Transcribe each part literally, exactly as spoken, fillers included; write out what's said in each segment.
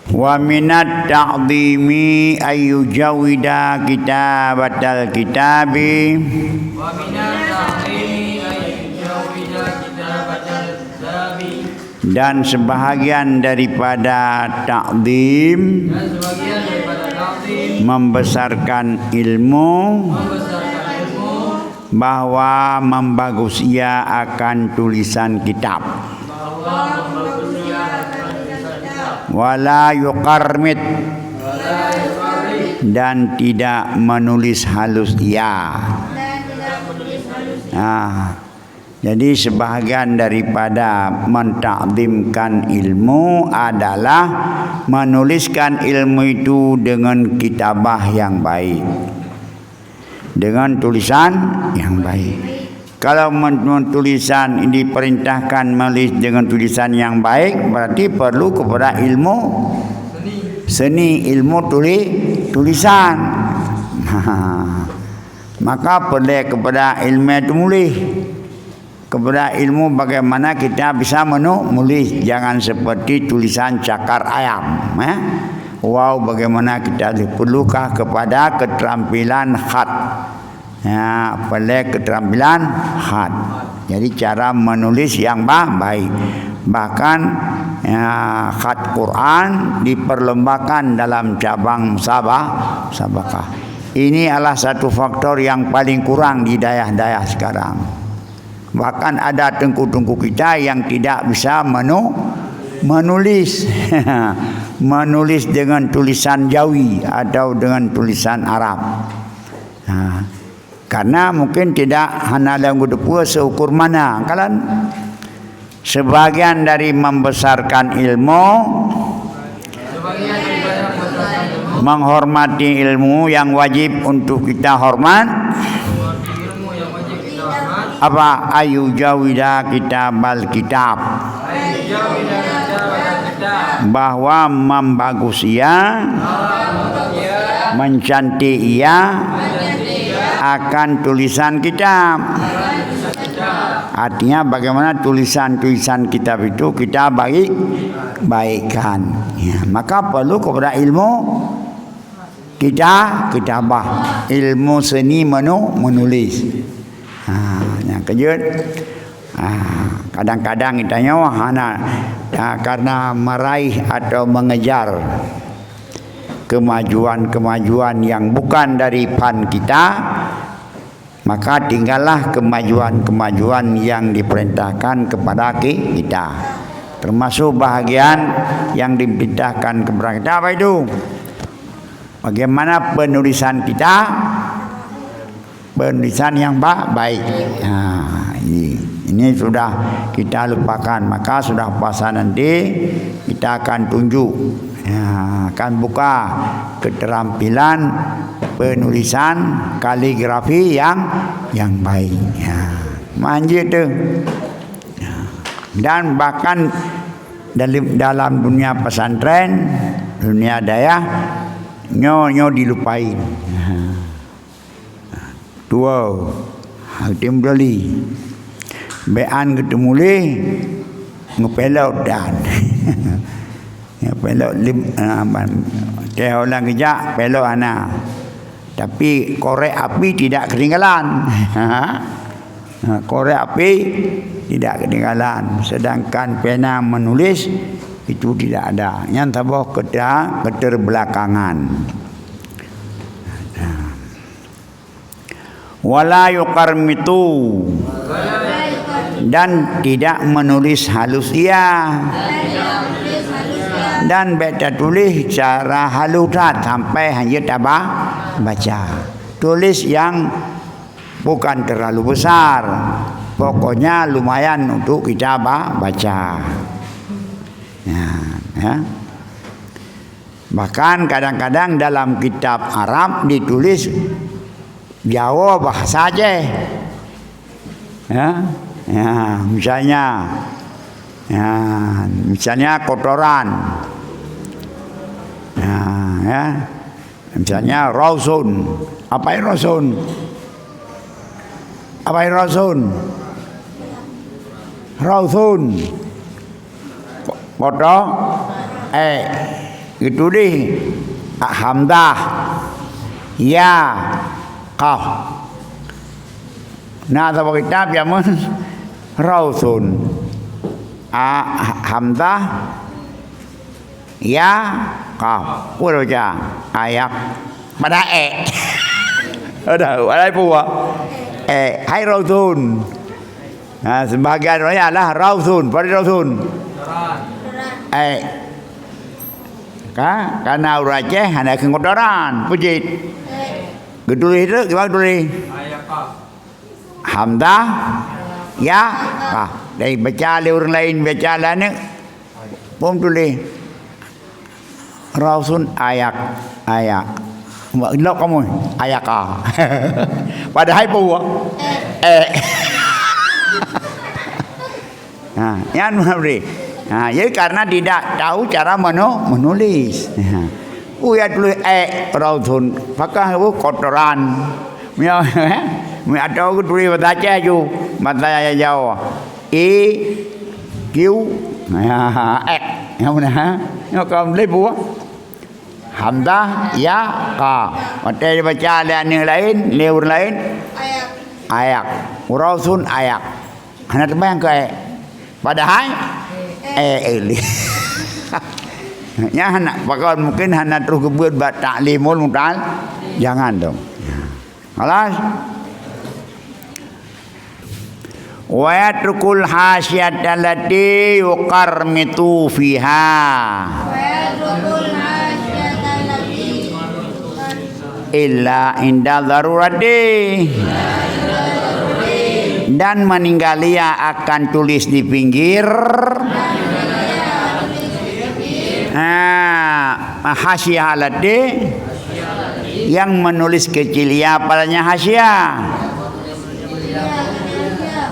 Wa minat ta'dhimi ayyujawida kitabatal kitabi. Dan sebahagian daripada takdim membesarkan ilmu bahwa membagus ia akan tulisan kitab. Wala yuqarmit, dan tidak menulis halus ia. Nah, jadi sebahagian daripada mentakdimkan ilmu adalah menuliskan ilmu itu dengan kitabah yang baik. Dengan tulisan yang baik. Kalau men-, men-, tulisan diperintahkan menulis dengan tulisan yang baik, berarti perlu kepada ilmu seni, ilmu tuli-, tulisan. Maka perlu kepada ilmu tulis. Kepada ilmu bagaimana kita bisa menu-, menulis, jangan seperti tulisan cakar ayam, eh. Wow, bagaimana kita diperlukah kepada keterampilan khat. Ya, perlu keterampilan khat. Jadi cara menulis yang ba-, baik. Bahkan, ya, khat Quran diperlombakan dalam cabang musabah-, musabaqah. Ini adalah satu faktor yang paling kurang di dayah-dayah sekarang. Bahkan ada teungku-teungku kita yang tidak bisa menu-, menulis. Menulis dengan tulisan Jawi atau dengan tulisan Arab. Ha. Karena mungkin tidak hana lom geuteupeue seukur mana, kan? Sebahagian dari membesarkan ilmu, menghormati ilmu yang wajib untuk kita hormat. Apa? Ayyujawida kitabal kitab. Bahwa membagus ia, mencantik ia akan tulisan kitab. Artinya, bagaimana tulisan-tulisan kitab itu kita baik, baikkan. Ya, maka perlu kepada ilmu kita, kitabah, ilmu seni menu-, menulis. Ha, nyang keujeuet. Ha, kadang-kadang kita nyoe hana, ha, karena meraih atau mengejar kemajuan-kemajuan yang bukan dari fan kita, maka tinggallah kemajuan-kemajuan yang diperintahkan kepada ki-, kita. Termasuk bahagian yang diperintahkan kepada kita apa itu? Bagaimana penulisan kita? Penulisan yang ba-, baik. Ha, ini, ini sudah kita lupakan. Maka sudah puasa nanti, kita akan tunjuk, ya, akan buka keterampilan penulisan kaligrafi yang, yang baik. Ya, manjat tu. Ya. Dan bahkan dalam, dalam dunia pesantren, dunia dayah, nyoe, nyoe dilupain. Ya. Tuwoe, hati meudali. Bék an geuteumuléh, ngeupelot dan. Ngeupelot lim, ah, ban, teuh ulang geujak, pelot hana. Tapi korek api tidak ketinggalan. Ha, korek api tidak ketinggalan. Sedangkan pena menulis itu tidak ada. Nyan saboh keuta-, keterbelakangan. Wala yuqarmitu, dan tidak menulis halus ia. Dan bék tatuléh cara halus that sampai hana taba-, baca. Tulis yang bukan terlalu besar. Pokoknya lumayan untuk kita ba-, baca. Ya, ya. Bahkan kadang-kadang dalam kitab Arab ditulis Jawa bahasa Aceh. Ya, ya, misalnya, ya, misalnya kotoran. Ya, ya. Misalnya rausun. Apa itu rausun? Apa itu rausun? Rausun. Poto, eh, Geutuléh hamzah, ya, qaf. Na saboh kitab jameun Rausun. A, hamzah, ya, qaf. Peue baca? Ayak. Padahai e. Ada, ada peue? E, hai Rausun. Ha, sebahagian ureueng adalah Rausun. Pada Rausun. E. Ka, karena ureueng Aceh hana keukotoran. Peue cit? Geutuléh tu, gimana tuléh? Hamzah, ya, ah, dari baca lé ureueng laén, baca lé aneuk. Phôn tuléh. Rausun ayak, ayak. Lok kamoe, ayak a. Padahai peue? E. Ha, nyan meunan. Ha, jadi karena tidak tahu cara menu-, menulis. Ha. Uya tulis e, Rausun. Pakah, oh, kotoran. Mia, mia atau tulis bahasa Aceh ju, bahasa Jawa. E, Q, ya, X. Yang mana, ha? Yang kamu boleh buat. Hamzah, ya, ka. Watèe dibaca lé aneuk laén, lé ureueng laén, ayak. Rausun ayak. Hana teubayang keu ayak. Padahai, e, e, lé. Nyan hana, pakon mungkin hana troh geubeuet bak taklimul mutal. Jangan dong. Khalas. Wa yatrukul hasyiyata allati yuqarmitu fiha. Wa yatrukul hasyiyata allati yuqarmitu fiha. Illa inda darurati. Dan meninggalia akan tulis di pinggir. Ha, hasyiyah allati yang menulis kecil ya padanya hasyiyah.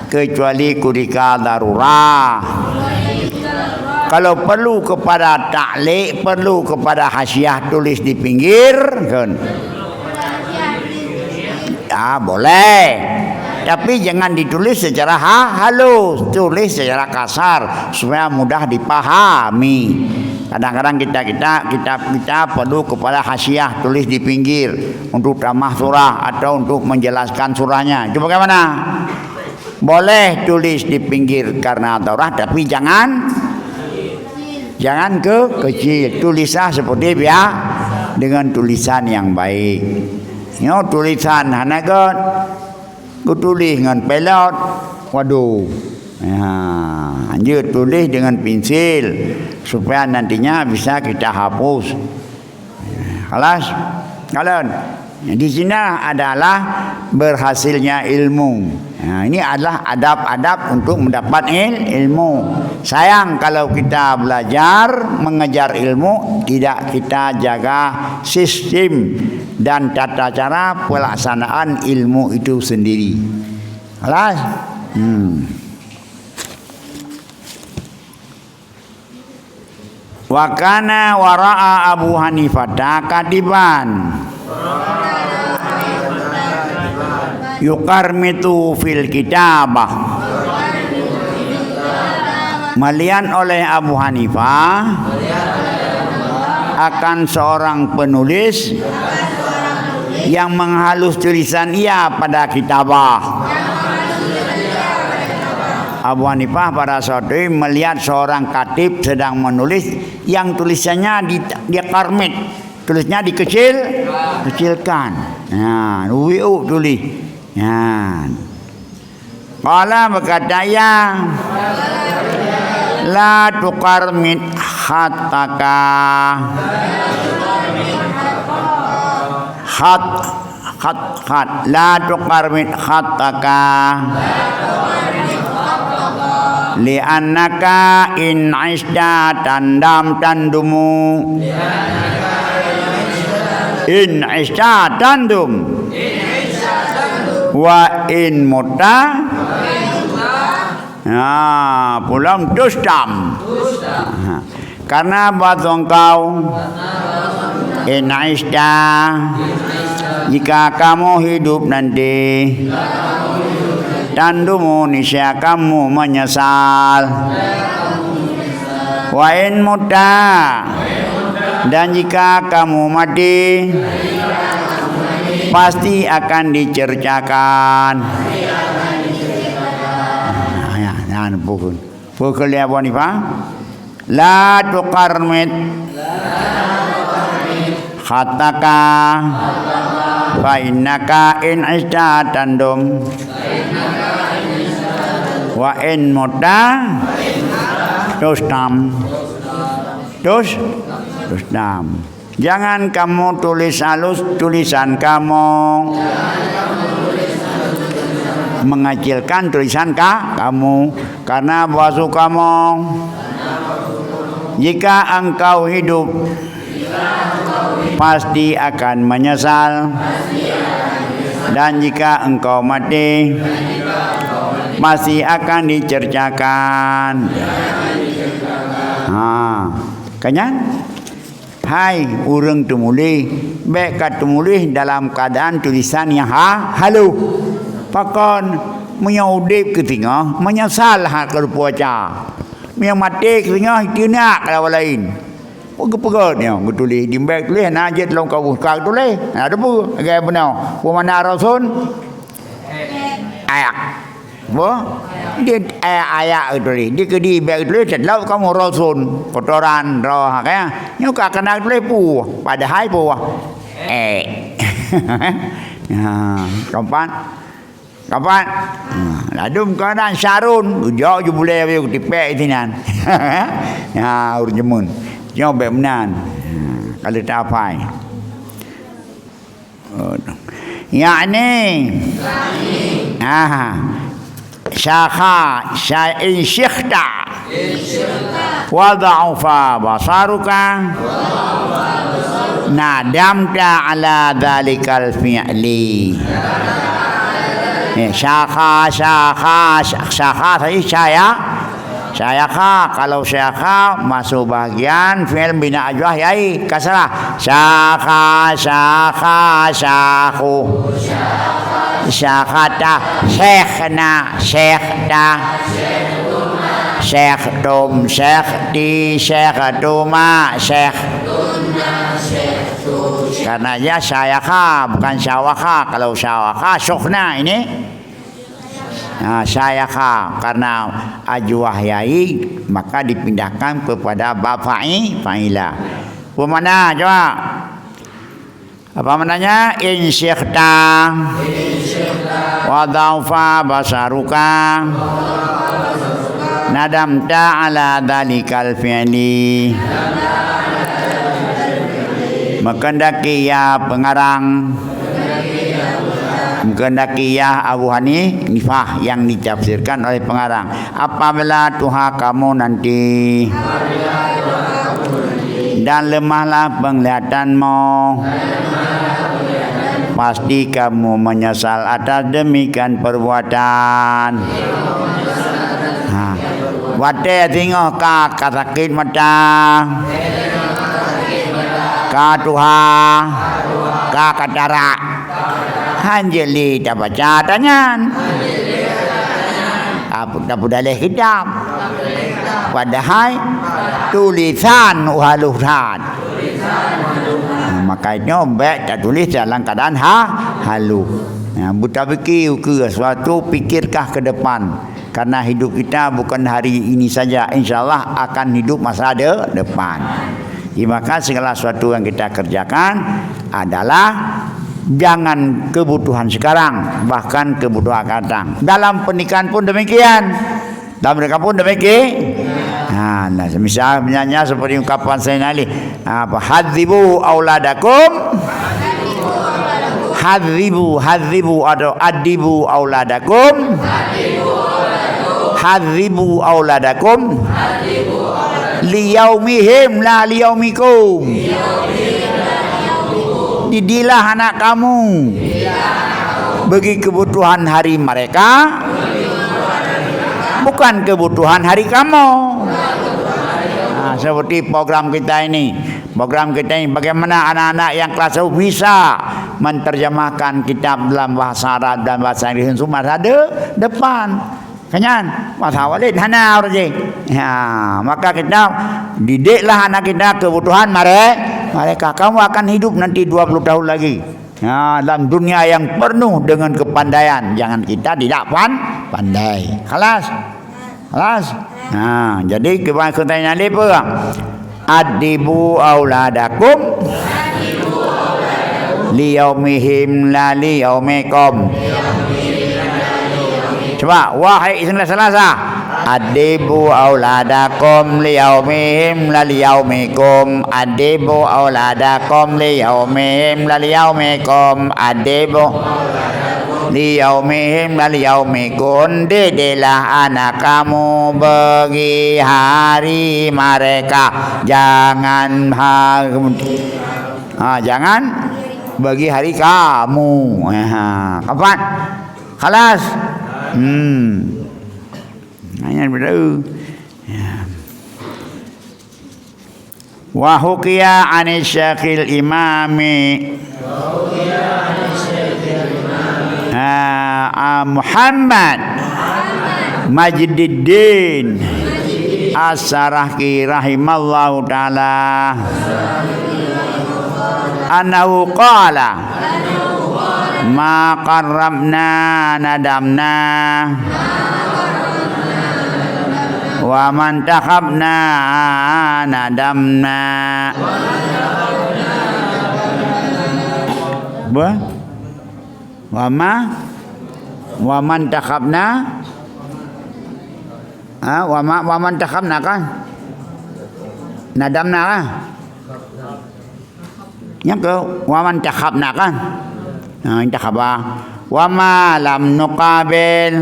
Kecuali ketika darurah. Kalau perlu kepada taklik, perlu kepada hasyiyah tulis di pinggir, kan? Ah, boleh. Tapi jangan ditulis secara ha-, halus, tulis secara kasar supaya mudah dipahami. Kadang-kadang kita, kita, kita, kita perlu kepada hasyiyah tulis di pinggir untuk tamah surah atau untuk menjelaskan surahnya. Itu bagaimana? Boleh tulis di pinggir karena darurah, tapi jangan, jangan ke kecil. Tulislah seperti biasa dengan tulisan yang baik. Nyoe tulisan hana göt, geutulis ngon pelot. Waduh. Ya, lanjut tulis dengan pensil supaya nantinya bisa kita hapus. Khalas? Kalon. Di sini adalah berhasilnya ilmu. Ha, ini adalah adab-adab untuk mendapat il-, ilmu. Sayang kalau kita belajar, mengejar ilmu, tidak kita jaga sistem dan tata cara pelaksanaan ilmu itu sendiri. Khalas? Hmm. Wa kana wara'a Abu Hanifata katiban yuqarmitu fil kitabah. Melihat oleh Abu Hanifah akan seorang penulis yang menghalus tulisan ia pada kitabah. Abu Hanifah pada saat itu melihat seorang katib sedang menulis, yang tulisannya di, dikarmit, tulisnya dikecil, kecilkan. Nah, wi'u tulis. Nah. Qala, berkata ia, "La tuqarmit khattaka." Khat, khat, khat. "La tuqarmit khattaka. Li'annaka in 'ishta tandam tandumu." In 'ishta tandum. Wa in mutta. Nah, pulang tustam. Karena bahasa engkau, in 'ishta, jika kamu hidup nanti, tandumu, niscaya kamu menyesal. Wa in mutta. Dan jika kamu mati, pasti akan dicercakan. Nah, ya, nyan pukul. Pukul dia Abu Hanifah. La tuqarmit khattaka fa innaka in ishta tandum wa in mutta tustam. Tus, tustam. Jangan kamu tulis halus tulisan kamu, mengecilkan tulisan ka, kamu, karena bahasa kamu. Jika engkau hidup, pasti akan menyesal. Dan jika engkau mati, pasti akan dicercakan. Ha, kan nyan? Hai ureuëng teumuléh, bék ka teumuléh dalam keuadaan tulisan nyang ha-, halôh. Pakon, meunyoe udeb keu singoh, meunyeusal ha keureupue ca. Meunyoe maté keu singoh, iteunak lam laén. Peugét-peugét nyoe geutuléh, di bék tuléh, na jeuet lom ka buka tuléh. Na teupeue, lagée bunoe. Peue makna rosun? Ayak. Boh? Di, eh, ayak geutuléh. Di keudi bék geutuléh, teutap kamoe rosun. Kotoran, roh, kan? Nyoe ka keunan geutuléh peue. Padahai peue. Eh. Ha, keumpat. Keumpat. Ha, ladum keunan syarun. Geujok ju bulée, geutipék sinan. Ha, ureuëng jameun. Nyoe bék meunan. Ha, ka lheueh teuhafai. Yakni, ah, syakha, sya-, in syikhta. Wa dha'ufa basaruka. Nadamta ala dzalikal fi'li. Eh, syakha, syakha, syakha, syakha. Syakha, kalau syakha masuk bahagian fi'il bina ajwaf yai kasrah. Syakha, syakha, syakhu. Syakhata, syekhna, syekhta. Syekhtum, syekhti, syekhtuma, syekh. Karena dia syayakha, bukan syawakha. Kalau syawakha, syukhna ini. Nah, syayakha, karena ajwaf yai, maka dipindahkan kepada ba fa'i-, fa'ila. Peue makna, coba? Apa maknanya? In syikhta wa dha'ufa basaruka nadamta ala dzalikal fi'li. Meukeundaki ya pengarang. Meukeundaki ya Abu Hanifah yang ditafsirkan oleh pengarang. Apabila tuha kamu nanti dan lemahlah penglihatanmu, pasti kamu menyesal atas demikian perbuatan. Ha. Watée singoh ka, ka sakét mata, ka tuha, ka katarak, hanjeuet lé tabaca tanyan. Tapu-, tapeudaléh kitab. Padahai tulisan halôh that. Nah, maka nyoe bék tatuléh dalam keuadaan ha-, halôh. Nah, beutapike ukeue sesuatu, pikirkah ke depan. Karena hidup kita bukan hari ini saja, insya Allah akan hidup masa de-, depan. Jadi, maka segala sesuatu yang kita kerjakan adalah jangan kebutuhan sekarang, bahkan kebutuhan akan datang. Dalam pernikahan pun demikian. Dalam pernikahan pun demikian. Ha, nah, misal misalnya seperti ungkapan Sayyidina Ali, apa, "Hadzibu auladakum." Hadzibu, hadzibu atau adibu auladakum. Hadzibu auladakum. Liyaumihim la liyaumikum. Didilah anak kamu bagi kebutuhan hari mereka, bukan kebutuhan hari kamu. Nah, seperti program kita ini. Program kita ini, bagaimana anak-anak yang kelas satu bisa menerjemahkan kitab dalam bahasa Arab dan bahasa Inggris untuk masa de-, depan. Nyan, masa Walid hana ureueng jih. Ha, maka kita didiklah anak kita kebutuhan mare-, mereka. Kamu akan hidup nanti dua puluh tahun lagi. Ha, dalam dunia yang penuh dengan kepandaian, jangan kita tidak pan-, pandai. Khalas? Khalas? Ha, jadi keuba-, keutanyoe peue? Addibu auladakum liyaumihim la liyaumikum. Cuba, wahai Islam Selasa. Addibu auladakum liyaumihim la liyaumikum. Addibu auladakum liyaumihim la liyaumikum. Addibu liyaumihim la liyaumikum. Didiklah anak kamu bagi hari mereka. Jangan ha-, ha, jangan bagi hari kamu. Ha, kapan? Khalas? Hmm. Hanya begitu. Ya. Wa hukiya anis syekhil imami, ah, ah, Muhammad Majduddin As-Sarahki rahimallahu taala, annahu qala, ma qarrabna nadamna, wa man takhabna nadamna. Bah? Wa ma, wa man takhabna, ha, wa ma, wa man takhabna kan? Nadamna kan? Nyang keu, wa man takhabna kan? Ha, intakhaba. Wa ma lam nuqabil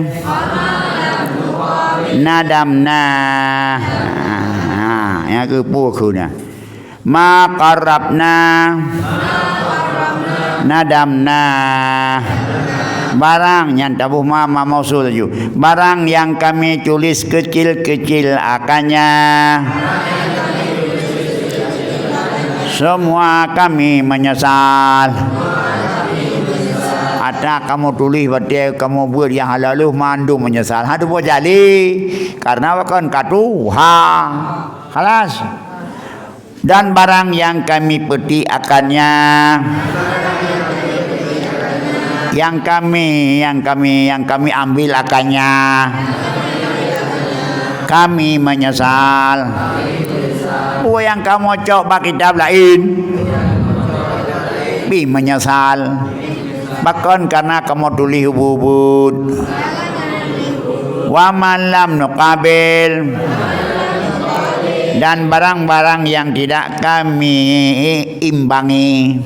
nadamna. Ha, nyang keu peue kheun nyan? Ma qarrabna nadamna. Barang nyan taboh ma, ma mausul laju. Barang yang kami tulis kecil-kecil akannya, semua kami menyesal. Ata kamoe tuléh watée kamoe buet nyang hana lheueh mandum menyesal. Hana teupeu jali, karena pakon ka tuha. Khalas. Dan barang yang kami petik akannya, yang kami, yang kami, yang kami ambil akannya, kami menyesal. Peue nyang kamoe cok bak kitab laén, pih menyesal. Pakon? Karena kamoe tuléh ubit-ubit. Wa ma lam nuqabil, dan barang-barang yang tidak kami imbangi,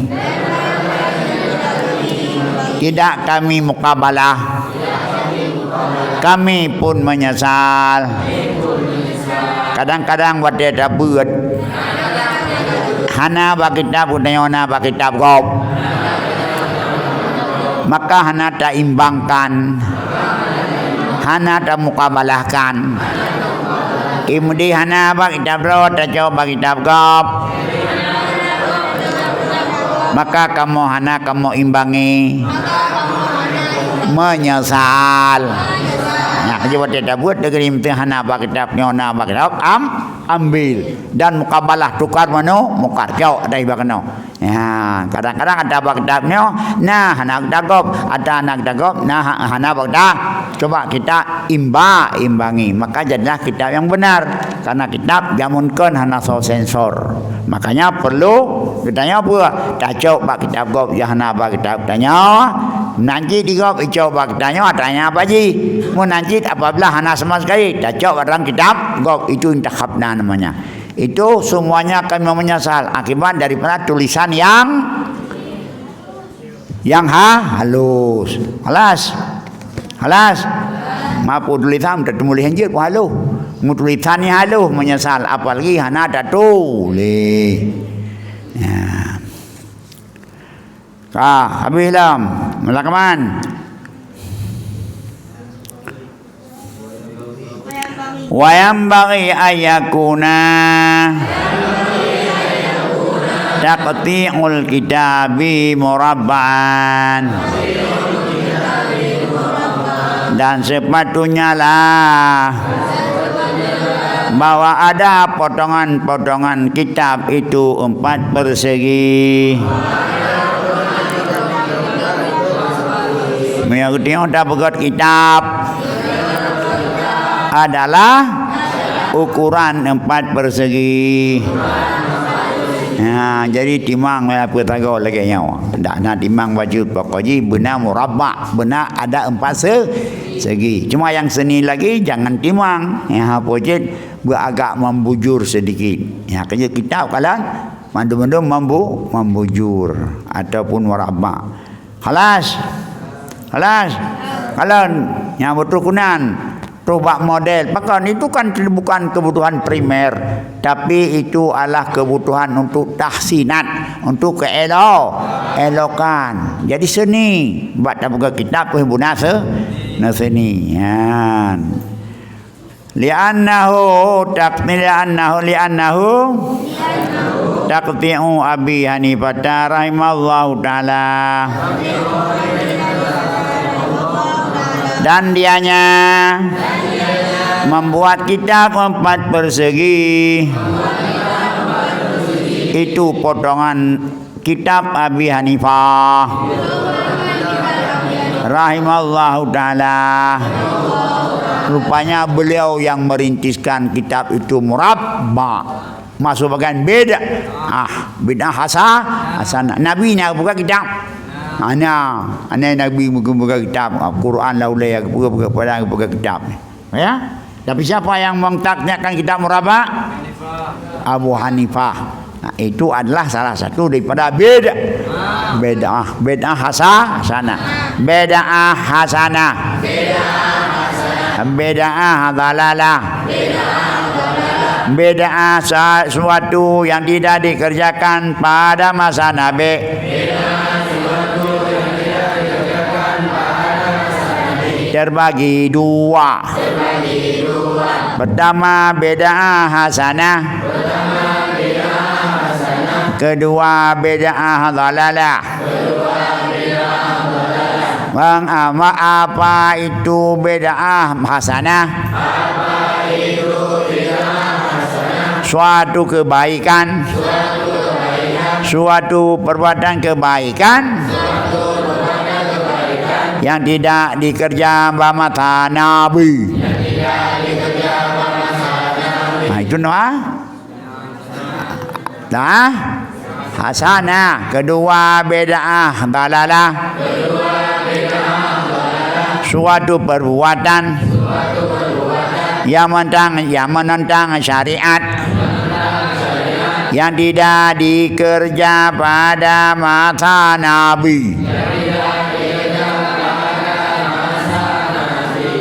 tidak kami mukabalah, kami pun menyesal. Kadang-kadang watée tabeuet, hana bak kitab geutanyoe, na bak kitab gob, maka hana taimbangkan, hana tamukabalahkan. Keumudian hana bak kitab droe, tacok bak kitab gob, maka kamoe hana kamoe imbangi. Menyesal. Nah, jadi watée tabeuet deungon hana bak kitab nyoe, na bak kitab am, ambil. Dan mukabalah, tukar meunoe, mukar cok dari bak keunoe. Ya, kadang-kadang ada bak kitab nyoe, na hana kitab gob, ada hana kitab gob, na ha-, hana bak kitab. Coba kita imba, imbangi, maka jadilah kitab yang benar. Karena kitab jameun kon hana soe sensor. Makanya perlu geutanyoe peue? Tacok bak kitab gob nyang hana bak kitab tanyoe. Meunan cit di gob icok bak kitab nyoe, tanya apa ji? Meunan cit apabila hana sama sekali, tacok bak dalam kitab gob, itu intakhabna namanya. Itu semuanya kami menyesal akibat daripada tulisan yang Nyang ha-, halus. Halas? Halas? Meupeue tulisan, tatuléh hanjeuet pun halus. Meutulisan nyang halus meunyoe sal, apalagi hana tatuléh. Ya. Ka, habéh lom. Meulakoman. Wa yanbaghi an yakuna taqti'ul kitabi murabba'an. Dan sepatutnya lah bahwa ada potongan-potongan kitab itu empat persegi. Meunyoe geutanyoe tapeugét kitab adalah ukuran empat persegi. Ha, jadi timang lah peue tagoe lagée nyoe. Ndak na timang bacut, pokok jih beuna murabba, beuna ada empat se-, segi. Cuma nyang seuni lagi jangan timang. Ya, apa cit, beuagak membujur sedikit. Ya, kerja kitab kalon mandum-mandum membu-, membujur ataupun murabba. Khalas? Khalas? Kalon nyang beutôi keunan. Trok bak model. Pakon? Itu kan bukan kebutuhan primer, tapi itu adalah kebutuhan untuk tahsinat, untuk keelo-, elokan. Jadi seuni bak tapeugah kitab pih beuna se-, na seuni. Nyan. Li'annahu taq-, li'annahu, li'annahu taqti'u Abi Hanifah rahimallahu ta'ala. Dan dianya membuat kitab empat persegi. Itu potongan kitab Abi Hanifah rahimallahu ta'ala. Rupanya beliau yang merintiskan kitab itu murabba. Masuk bagian bid'ah. Bid'ah hasa-, hasanah. Nabi na buka kitab. Hana, hana Nabi buka kitab. Quran lah ulai buka, buka, buka kitab. Ya. Tapi siapa yang mengtaknyakkan kitab murabba? Abu Hanifah. Nah, itu adalah salah satu daripada bid-, bid'ah, bid'ah hasa-, hasanah. Bid'ah hasanah. Bid'ah dhalalah. Bid'ah sa-, sesuatu yang tidak dikerjakan pada masa Nabi. Terbagi dua. Pertama, bid'ah hasanah. Kedua, bid'ah dhalalah. Bang, ama-, apa itu bid'ah hasanah? Suatu kebaikan, suatu perbuatan kebaikan yang tidak dikerja bak masa Nabi. Nah, itu nama. Nah, hasanah. Kedua, bid'ah dhalalah. Suatu perbuatan yang menentang, yang menentang syariat, yang tidak dikerja pada masa Nabi.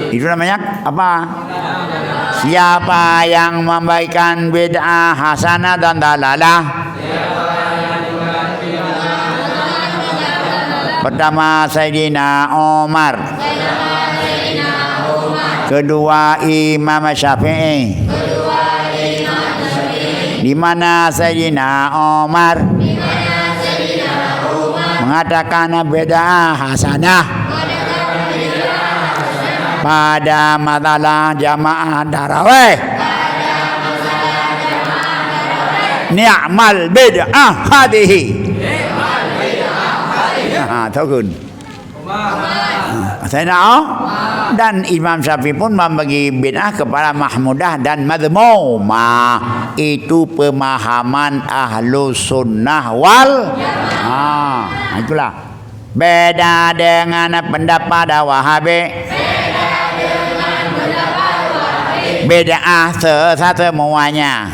Itu namanya apa? Siapa yang membaikan bid'ah hasanah dan dhalalah? Pertama, Saidina Umar. Kedua, Imam Syafi'i. Di mana Saidina Umar mengatakan bid'ah hasanah pada masalah jamaah tarawih? Ni'mal bid'ah hadhihi. Ha, tahun. Saidina, dan Imam Syafi'i pun membagi bid'ah kepada mahmudah dan madhmumah. Itu pemahaman Ahlus Sunnah wal, ha, itulah. Beda dengan pendapat Wahabi. Bid'ah sesat semuanya.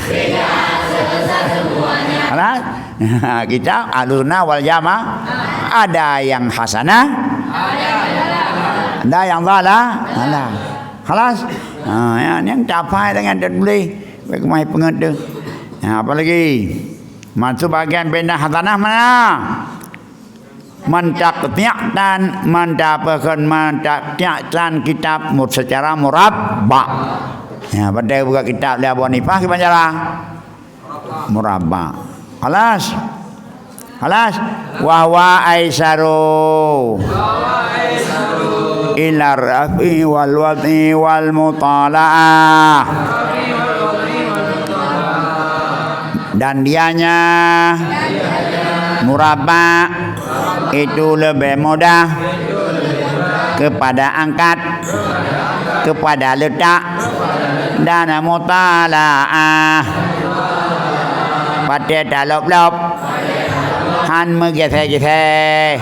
Alah? Kita Ahlussunnah wal Jamaah, ada yang hasanah, ada yang dhalah, dhalah. Khalas? Ha, ya, nyang tapai dengan tertulis. Baik, mai pengerti. Ha, apa lagi? Masuk bagian bid'ah hasanah mana? Mentaktiak dan mendapatkan mentaktiak dan kitab mu-, secara murabba. Ya, pada buka kitab lé Abu Hanifah kiban cara murabba. Khalas? Khalas? Wa huwa aisaru. ila raf'i wal wad'i wal mutala'ah. Dan dianya murabba itu lebih mudah kepada angkat, kepada letak, dan mutala'ah. Patéh talop-lop, han meugeusé-geusé.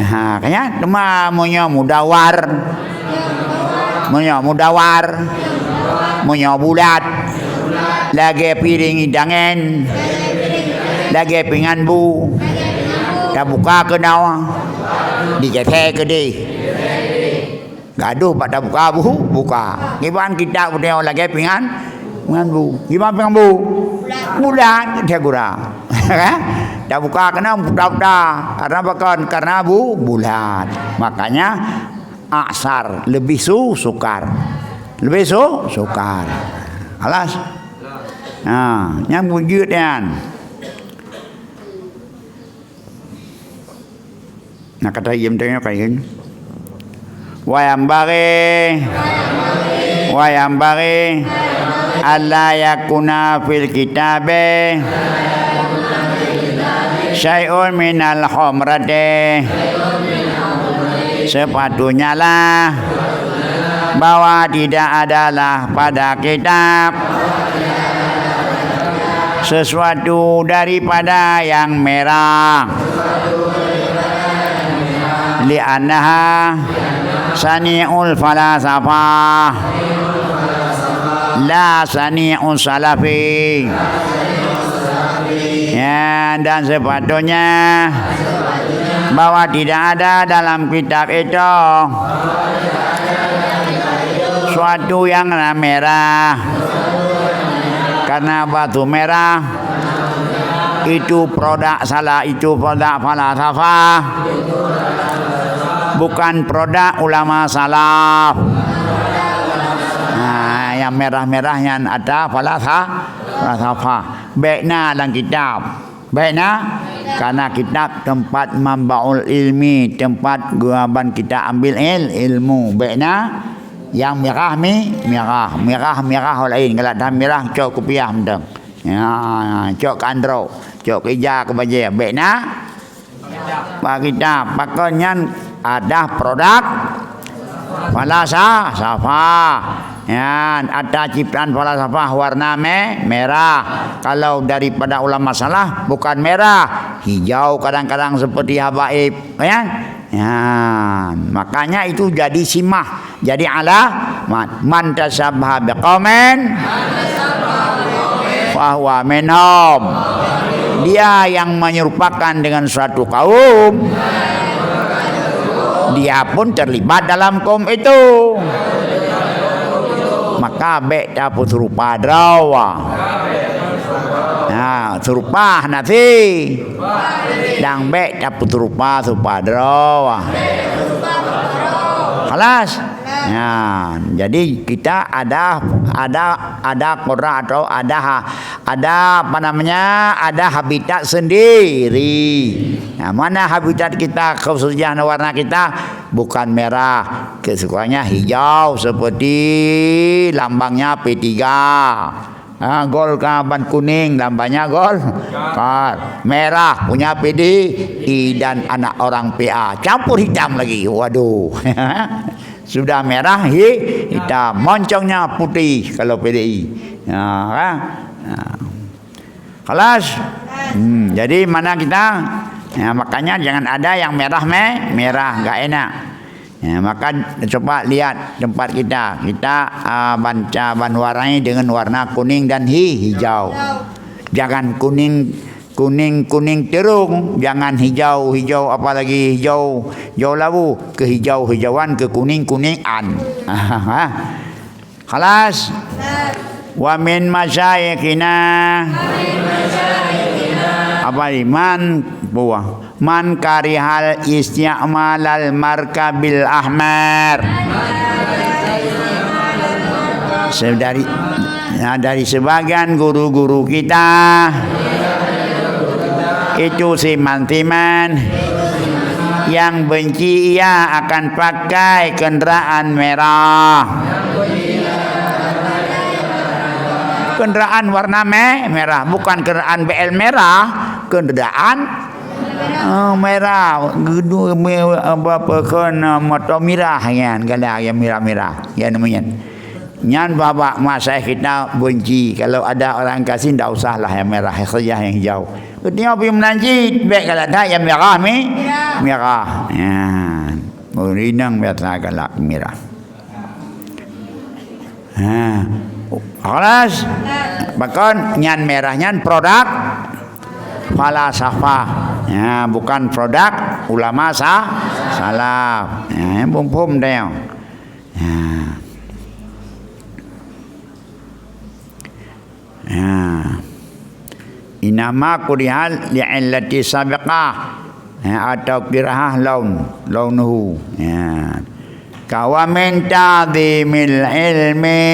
Ha, kan? Teuma meunyoe mudawar, meunyoe mudawar, meunyoe bulat, lagée piréng idangén, lagée pingan bu, tabuka keunoe, digeusé keudeh. Gadoh bak tabuka bu, buka. Kiban kitab putôh lagée pingan, pingan bu. Kiban pingan bu? Bulat, dia gura. Tabuka keunoe puta-puta. Karena pakon? Karena bu, bulat. Makanya aksar, lebih su-, sukar. Lebih su-, sukar. Alas? Nah, nyang bujeuet nyan. Nah, kata iem tengok kain. Wa yanbaghi, wa yanbaghi alla yakuna fil kitabi syai'un minal humrati. Sepatutnya lah bahwa tidak adalah pada kitab sesuatu daripada yang merah. Li'annaha sani'ul falasafah, la sani'us salafi. Ya, dan sepatutnya bahwa tidak ada dalam kitab itu suatu yang merah. Karena batu merah itu produk salah, itu produk falasafah. Bukan produk ulama salaf. Nah, yang merah-merah nyan ada falasa-, falasafah. Baik na dalam kitab. Baik na, karena kitab tempat mambaul ilmi, tempat geuaban kita ambil il-, ilmu. Baik na, yang merah mi, merah, merah, merah lain. Kalau dah merah, cok kupiah mantong. Ya, cok kandro, cok keja ke bajée. Baik na, bak kitab. Pakon nyan ada produk falasa-, safah. Nyan, ada ciptaan falasafah warna me-, merah. Kalau daripada ulama salaf, bukan merah, hijau kadang-kadang seperti habaib, kan? Nyan, makanya itu jadi simah, jadi alamat. Man tasyabbaha biqaumin fahuwa minhum. Dia yang menyerupakan dengan suatu kaum, dia pun terlibat dalam kaum itu. Maka bék tapeuseurupa droe. Nah, seurupa hana si. Dan bék tapeuseurupa-seurupa droe. Khalas? Nah, jadi kita ada, ada, ada qurra atau ada ha-, ada, apa namanya, ada habitat sendiri. Nah, mana habitat kita, khususnya warna kita? Bukan merah, kesukaannya hijau seperti lambangnya P tiga. Ha, Golkar ban kuning, lambangnya Golkar. Merah punya P D I dan anak orang P A. Campur hitam lagi. Waduh. Sudah merah, hi-, hitam. Moncongnya putih kalau P D I. Ha, kan? Ha. Khalas? Hmm, jadi mana kita? Ya, makanya jangan ada yang merah me-, merah, enggak enak. Ya, maka coba lihat tempat kita. Kita, ah, ban-, ca-, ban warangi dengan warna kuning dan hi-, hijau. Jangan kuning, kuning, kuning terung, jangan hijau, hijau apalagi hijau, hijau labu, kehijau-hijauan, kekuning-kuningan. Khalas? Wa min masyayikhina. Apa ni? Man, buah. Man karihal isti'malal markabil ahmar. Se-, dari, ya, dari sebagian guru-guru kita itu siman-siman Yang benci ia akan pakai kendaraan merah. Kendaraan warna me-, merah, bukan kendaraan B L merah, kendaraan, eh, merah. Gedu-, me-, apa, apa, kon, eh, moto mirah nyan, galak nyang mirah-mirah. Ya, namanya. Nyan babah masa kita benci. Kalau ada orang kasih, ndak usahlah yang merah, saja yang hijau. Ketika pergi meunan cit, bèk galak that yang merah mi-, merah. Nyan. Ureueng inong biasa galak mirah. Ha. Khalas. Pakon nyan merah nyan produk falasafah. Ya, bukan produk ulama sa-, salaf. Ya, phom-phom deh. Ya. Ya. Innama kuriha li'illati sabiqah. Ya, atau kirahah laun, launuhu. Ya. Ka wa min ta'zimil ilmi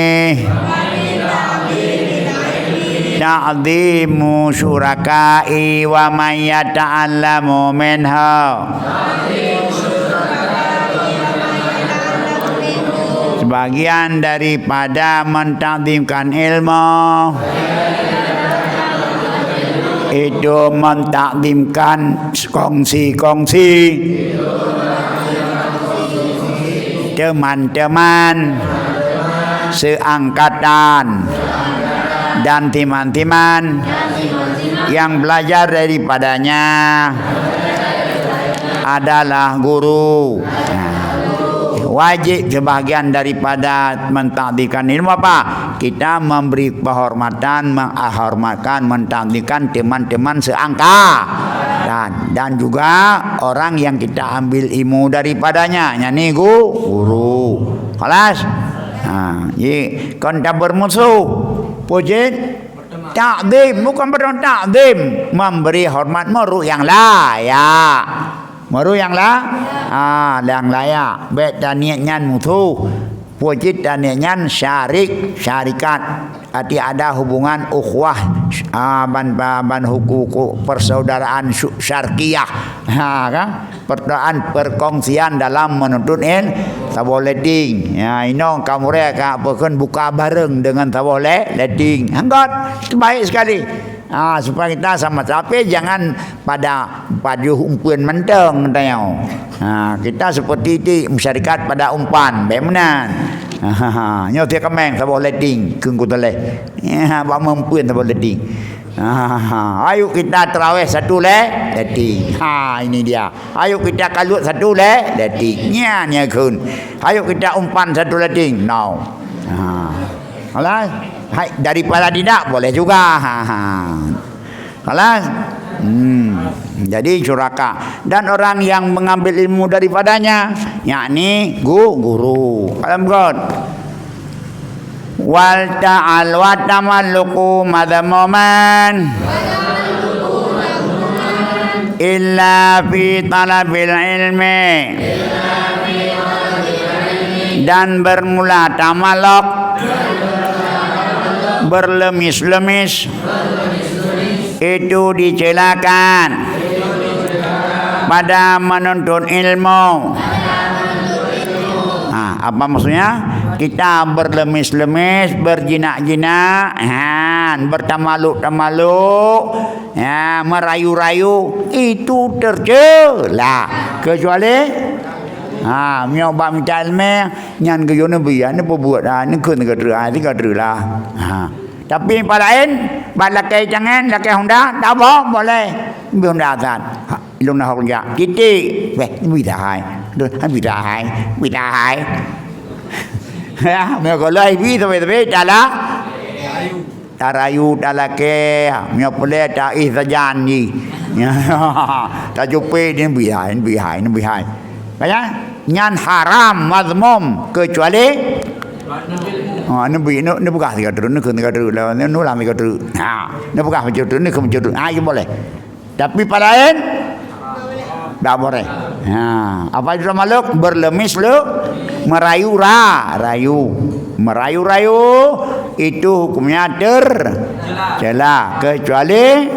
ta'zimu syurakai wa man yata'allamu minhu. Sebagian daripada mentakzimkan ilmu, itu mentakzimkan kongsi-kongsi, teman-teman, seangkatan, dan teman-teman yang belajar daripadanya adalah guru. Nah, wajib sebahagian daripada mentakzimkan ilmu apa? Kita memberi penghormatan, menghormatkan, mentakzimkan teman-teman seangka dan, dan juga orang yang kita ambil ilmu daripadanya, yakni gu-, guru. Khalas? Ha, jadi kon tabermusuh. Peue cit? Takzim, bukan berdoa takzim, memberi hormat meurok nyang layak. Meurok nyang la-, ah, nyang layak. Bèk taniet nyan musoh. Peue cit taniet nyan syarik, syarikat. Arti ada hubungan ukhuwah, ah, ban, ban, ban huku-, huku persaudaraan syu-, syarkiyah. Ha, kan? Pertanyaan perkongsian dalam menuntut il-, saboh lading. Ya, inong kamoe ka peukon buka bareng dengan saboh le-, lading. Hanggôt, terbaik sekali. Ha, supaya kita sama, tapi jangan pada pajoh umpeuen mantong, tanyoe. Ha, kita seperti ti masyarakat pada umpan, bèk meunan. Ha, nyoe tiek keumeng saboh lading, keu kuteuleh. Ya, bak meumpeuen saboh lading. Ha, ayo kita tarawih satu le-, lading. Ha, ini dia. Ayo kita kalut satu le-, lading. Nyan, nyan kheun. Ayo kita umpan satu lading. No. Ha. Alah, hai, daripada tidak, boleh juga. Ha, ha. Alah. Hmm. Jadi, syuraka. Dan orang yang mengambil ilmu daripadanya, yakni gu-, guru. Paham kon? Wal ta'al wa tamalluku madhmuman illa fi talabil ilmi. Dan bermula tamaluk, berlemis-lemis, itu dicelakan pada menuntut ilmu. Ha, apa maksudnya? Kita berlemis-lemis, berjinak-jinak, ha, bertamaluk-tamaluk, ya, merayu-rayu, itu tercela. Kecuali, ha, meunyoe bak mita ileumèe, nyan geuyue neubi, ha, neupeubuet, ha, neukheun keu treuk, ha, tinggai treuk lah. Ha. Tapi pat laén, bak lakèe tangan, lakèe honda, dak boh, boleh. Bi honda that. Ha, lôn na hok jak. Titik. Beh, bi dah hai. Aduh, bi dah hai. Bi dah hai. Ya, meunyoe gohlom bi, tapi, tapi, talah. Tarayu, talakèe. Meunyoe puléh, taéh sajan jih. Tacupet, ni bi hai, ni bi hai, ni bi hai. Kaya, nyan haram, mazmum, kecuali Ha, neubi, neu-, neupeugah sigoe treuk, neukheun sigoe treuk, la-, neu-, neulang sigoe treuk. Ha, neupeugah sigoe treuk, neukheun sigoe treuk. Ha, itu boleh. Tapi pat laén, tak boleh. Ha, apa itu makhluk? Berlemis le-, merayu ra-, rayu. Merayu-rayu, itu hukumnya tercela, kecuali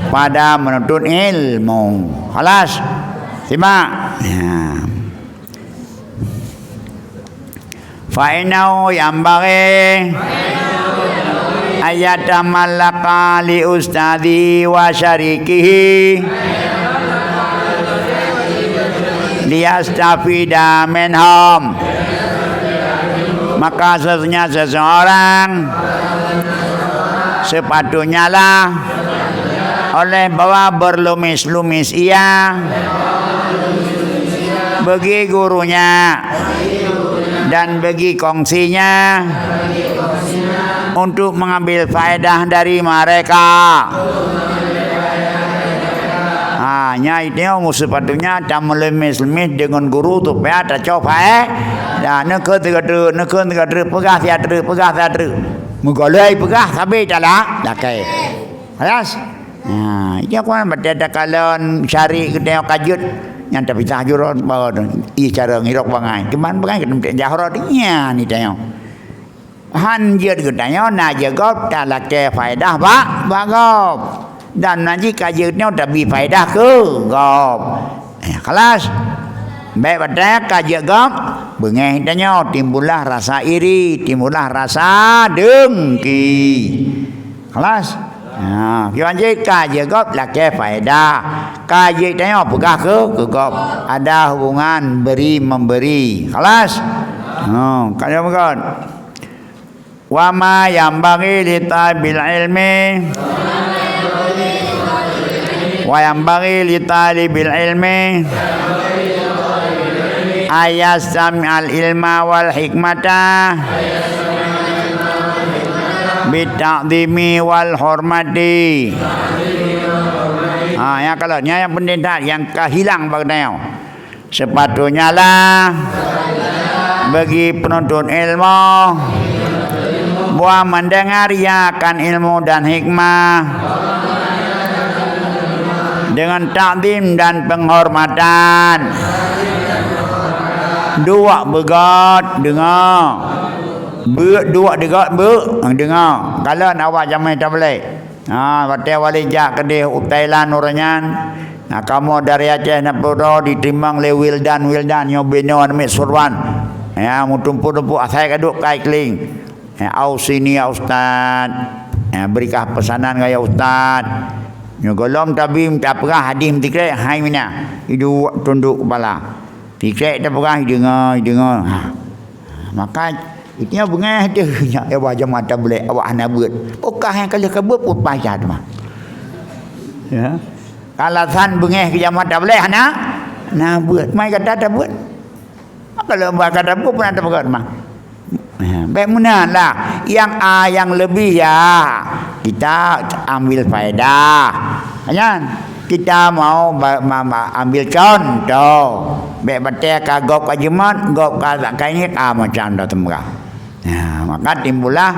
pada menuntut ilmu. Khalas. Simak. Ya. Fa innahu yanbaghi ayyatamallaqa li ustadhi wa syarikihi liyastafida minhum. Maka sesungguhnya seseorang sepatutnya lah oleh bahwa berlumis-lumis ia bagi gurunya dan bagi kongsinya untuk mengambil faedah dari mereka. Ha, nyan itu sepatutnya tameuleumis-leumis deungon guru supaya tacok faedah. Neukheun sigoe treuk, neukheun sigoe treuk, peugah siat treuk, peugah siat treuk. Meugoloi peugah sabe talak, lakée. Khalas? Nah, iya kon batée takalon syari geutanyoe ka jeuet, nyan tapisah jurot bawa tu. Ih, cara ngirok bangai. Cuman bangai keuneuk jak rot nyan ni tanyoe. Han jeuet geutanyoe na jeuet gob talakée faedah bak, bak gob. Dan na jih ka jeuet nyoe tabi faedah keu gob. Eh, khalas. Bék batée ka jeuet gob, beungéh tanyoe timbullah rasa iri, timbullah rasa dengki. Khalas. Ha, kiban jih ka jeuet gob lakée faedah. Ka jeuet tanyoe peugah keu, keu gob. Ada hubungan beri memberi. Khalas. Ha, ka jeuet gob. Wa ma yanbaghi li talibil ilmi. Wa yanbaghi li talibil ilmi an yastami'al ilma wal hikmata bit ta'zimi wal hormati. Ha, nyang kalon, nyang, nyang penting that, nyang ka hilang bak geutanyoe. Sepatutnya lah bagi penuntut ilmu buah mendengar ia akan ilmu dan hikmah dengan takzim dan penghormatan. Duek beugot deungoe. Beuk duek beugot beuk deungoe. Kalon awak jamé tablet. Ha, watée Walid jak keudeh u Thailand uroe nyan, na kamoe dari Aceh na peuroe ditimang lé Wildan, Wildan nyoe binoe aneuk miet Surwan. Ya, meutumpôk-tumpôk asai ka duek kai keulieng. Ya, "Ausini ya Ustaz." Ya, "Beri pesanan keu ya Ustaz." Nyoe gohlom tabi tapeugah hadih meusikrek, hai mina. Iduek tundok kepala. Sikrek tapeugah, ideungoe, ideungoe. Ha. Maka, itu nyoe beungéh teuh nyoe, eh, wah, jamaah tablet awak hana beuet. Peukah nyang ka lheueh ka beuet pun paih that mah. Ya. Alasan beungéh keu jamaah tablet hana, hana beuet. Mai gata tabeuet. Kalau ba gata beuet pun hana tabeuet mah. Ya, bék meunan lah. Yang, ah, yang lebih ya, kita ambil faedah. Nyan. Kita mau ba-, ma-, ma-, ambil contoh. Bék batée ka gob ka jimat, gob ka, ka ingat, ah, macam dah teumeugah. Nah, maka timbullah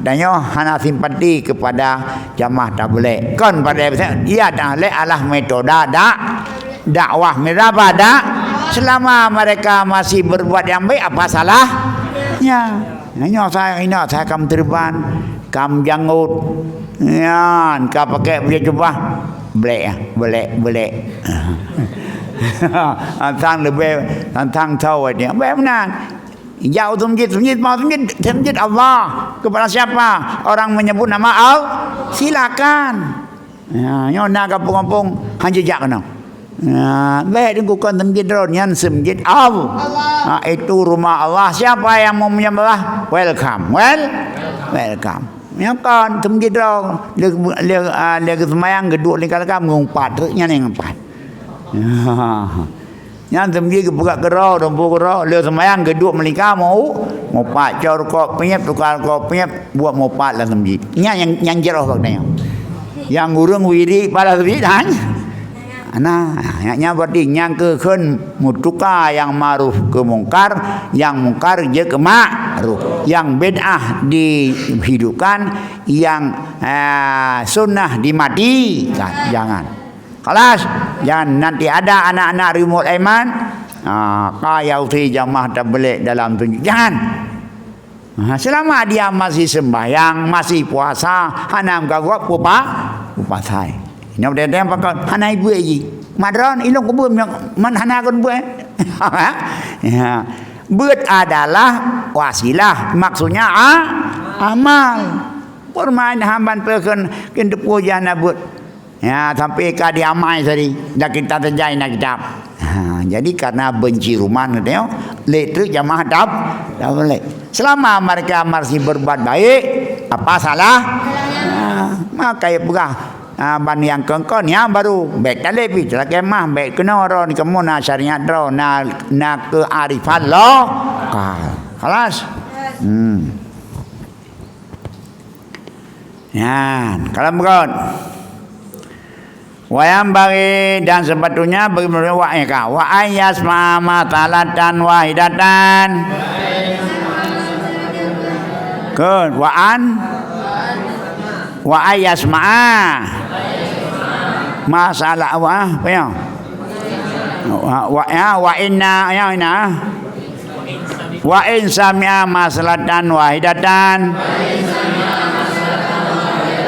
tanyoe hana simpati kepada jamaah tablet. Kon pada dia dah lé alah metoda dak, dakwah miraba dak. Selama mereka masih berbuat yang baik, apa salahnya? Nyoe saya, inoe saya kam teureuban, kam janggot. Nyan, ka pakai baju jubah. Blek, ah, blek, blek. Tantang leubeh, tantang tho dia. Baik meunan. Jak u teumjit, teumjit, mau teumjit, teumjit Allah. Kepada siapa orang menyebut nama Allah? Silakan. Ya, nyoe na gampông-gampông, han jijak keunoe. Ya, bék dikukon teumjit droe nyan seumjit Allah. Ha, itu rumah Allah. Siapa yang mau menyembah? Welcome. Well, welcome. Nyoe kon teumjit droe, le, le, ah, le geuseumayang geuduek lingka-lingka meumpat treuk nyan nyang pat. Ya. Nyan teumjit geupeugah keudroe, dumpeue keudroe, le seumayang geuduek meulingka mau, mupat cok rukok piep, tukar rukok piep, buet mupat lam teumjit. Nyan nyang, nyang jroh bak nyoe. Nyang ureuëng wirik pada teumjit han. Nah, nyan, nyan berarti nyang keu kheun meutuka nyang ma'ruf keu mungkar, nyang mungkar jeuet keu ma'ruf, nyang bid'ah dihidupkan, nyang, ah, sunnah dimatikan. Jangan. Khalas, jangan nanti ada anak-anak remote iman, ah, ka ya usi jamaah tablet dalam tunjuk. Jangan. Ha, selama dia masih sembahyang, masih puasa, hana meugagob pupa-, pupasai. Nyoe teuntang pakon hana ibuet jih. Madron, ilong kubeuet nyang man hana kon buet. Ya. Buet adalah wasilah, maksudnya a-, amal. Peurumahan haban peukeun, keun teupue jana buet. Ya, sampai ka diamai tadi, dah kita terjai na kitab. Ha, jadi karena benci ruman katanya, lé treuk jamaah tab-, tabligh. Selama mereka masih berbuat baik, apa salah? Ha, maka ya peugah, ha, ban nyang kongkon nyang baru. Bèk taleb pi, lakèe mah, bèk keunoe ron, kamoe na syariat droe, na, na kearifan lokal. Khalas? Hmm. Nyan, kalau beugöt. Wa yanbaghi, dan sepatutnya bagi manusia wa, eh, ka, wa an yasma'a masalatan wahidatan. Kon, wa an, wa an yasma'a. Masalah apa, apa ya? Wa, wa, ya, wa inna, ya, inna. Wa in sami'a masalatan wahidatan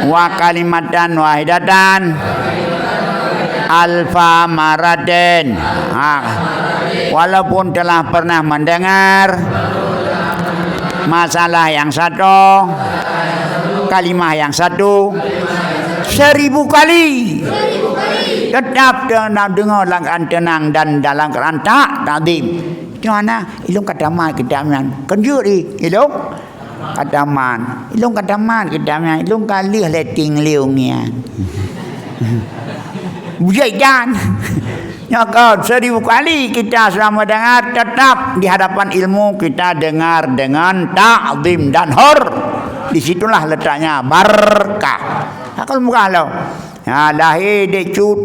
wa kalimatan wahidatan alfa maratin. Ha. Walaupun telah pernah mendengar masalah yang satu, kalimah yang satu, seribu kali, tetap teunang, deungoe dalam keadaan tenang dan dalam keadaan tak takzim. Nyoe hana, ilong ka tamat kitab nyan. Keujeuet ih, ilong ka tamat. Ilong ka tamat kitab nyan. Ilong ka lheueh lé ting liong nyan. Bujai dan. Nyoe kon, seribu kali kita sudah mendengar, tetap di hadapan ilmu kita dengar dengan takzim dan hor. Di situlah letaknya barakah. Akal murah lo. Ha, lahé Dek Cut.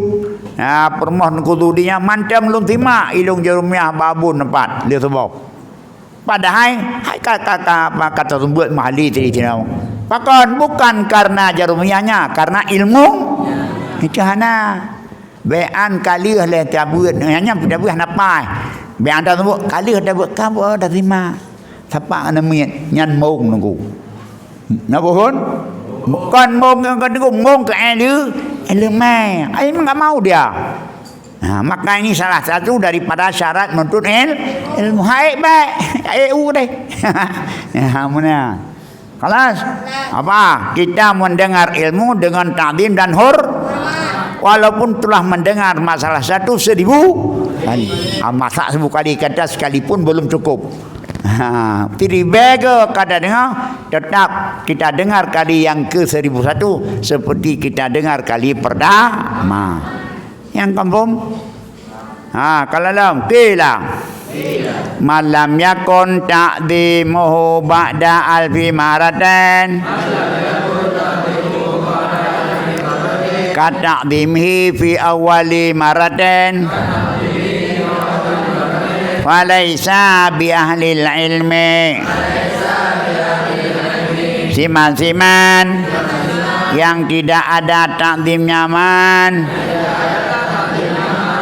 Ha, peurumoh Teungku Zudi nyan mantong lôn simak ilong Jaroe Meu'ah babun teumpat lé suboh. Padahai hai ka, ka, ka, ka, ka taseumeubeuet meuhali tadi cina. Pakon? Bukan karena Jaroe Meu'ah nyan, karena ilmu. Itu hana. Bèk an ka lheueh lé tabeuet, nyan, nyan tabeuet hana paih. Bèk an taseumeubeuet, ka lheueh tabeuet, ka buet tasimak. Sapak ngon miet, nyan mong Teungku. Na buhon? Kon mong nyang ka Teungku, mong keu éli-, ileumèe. Ai memang enggak mau dia. Ha, maka ini salah satu daripada syarat menuntut il-, ilmu. Hai bèk, hai u deh. Ya, meunan. Khalas? Apa? Kita mendengar ilmu dengan takzim dan hor-, walaupun telah mendengar masalah satu seribu kali. Ah, masa seribu kali kata sekalipun belum cukup. Ha, pi ribèe keu ka tadeungoe, tetap kita dengar kali yang ke seribu satu seperti kita dengar kali pertama. Nyang confirm? Ha, ka lom, qila. Man lam yakun ta'zimuhu ba'da alfi maratin ka ta'zimihi fi awwali maratin, falaisa bi ahlil ilmi. Siman-siman yang tidak ada takzim nyaman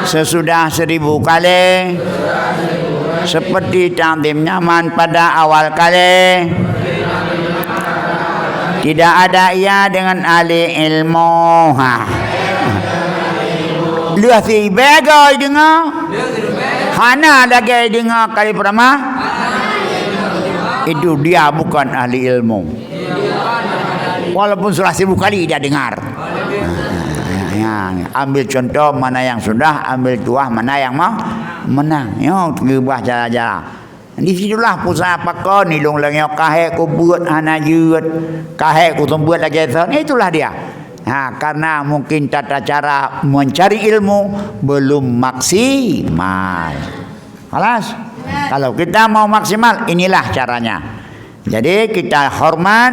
sesudah seribu kali, seperti takzim nyaman pada awal kali, tidak ada ia dengan ahli ilmu. Ha. Lheueh siribèe goe deungoe. Hana lagèe deungoe kali peurtama. Itu dia bukan ahli ilmu. Walaupun sudah seribu kali dia dengar. Ya, ya, ya. Ambil contoh mana yang sudah, ambil tuah mana yang mau menang. Yo, keubah cara-cara. Di situlah pusat pakon ilong lagèe nyoe, ka hék kubeuet hana jeuet, ka hék kuseumeubeuet lagèe thon. Itulah dia. Ha, karena mungkin tata cara mencari ilmu belum maksimal. Khalas? Kalau kita mau maksimal, inilah caranya. Jadi, kita hormat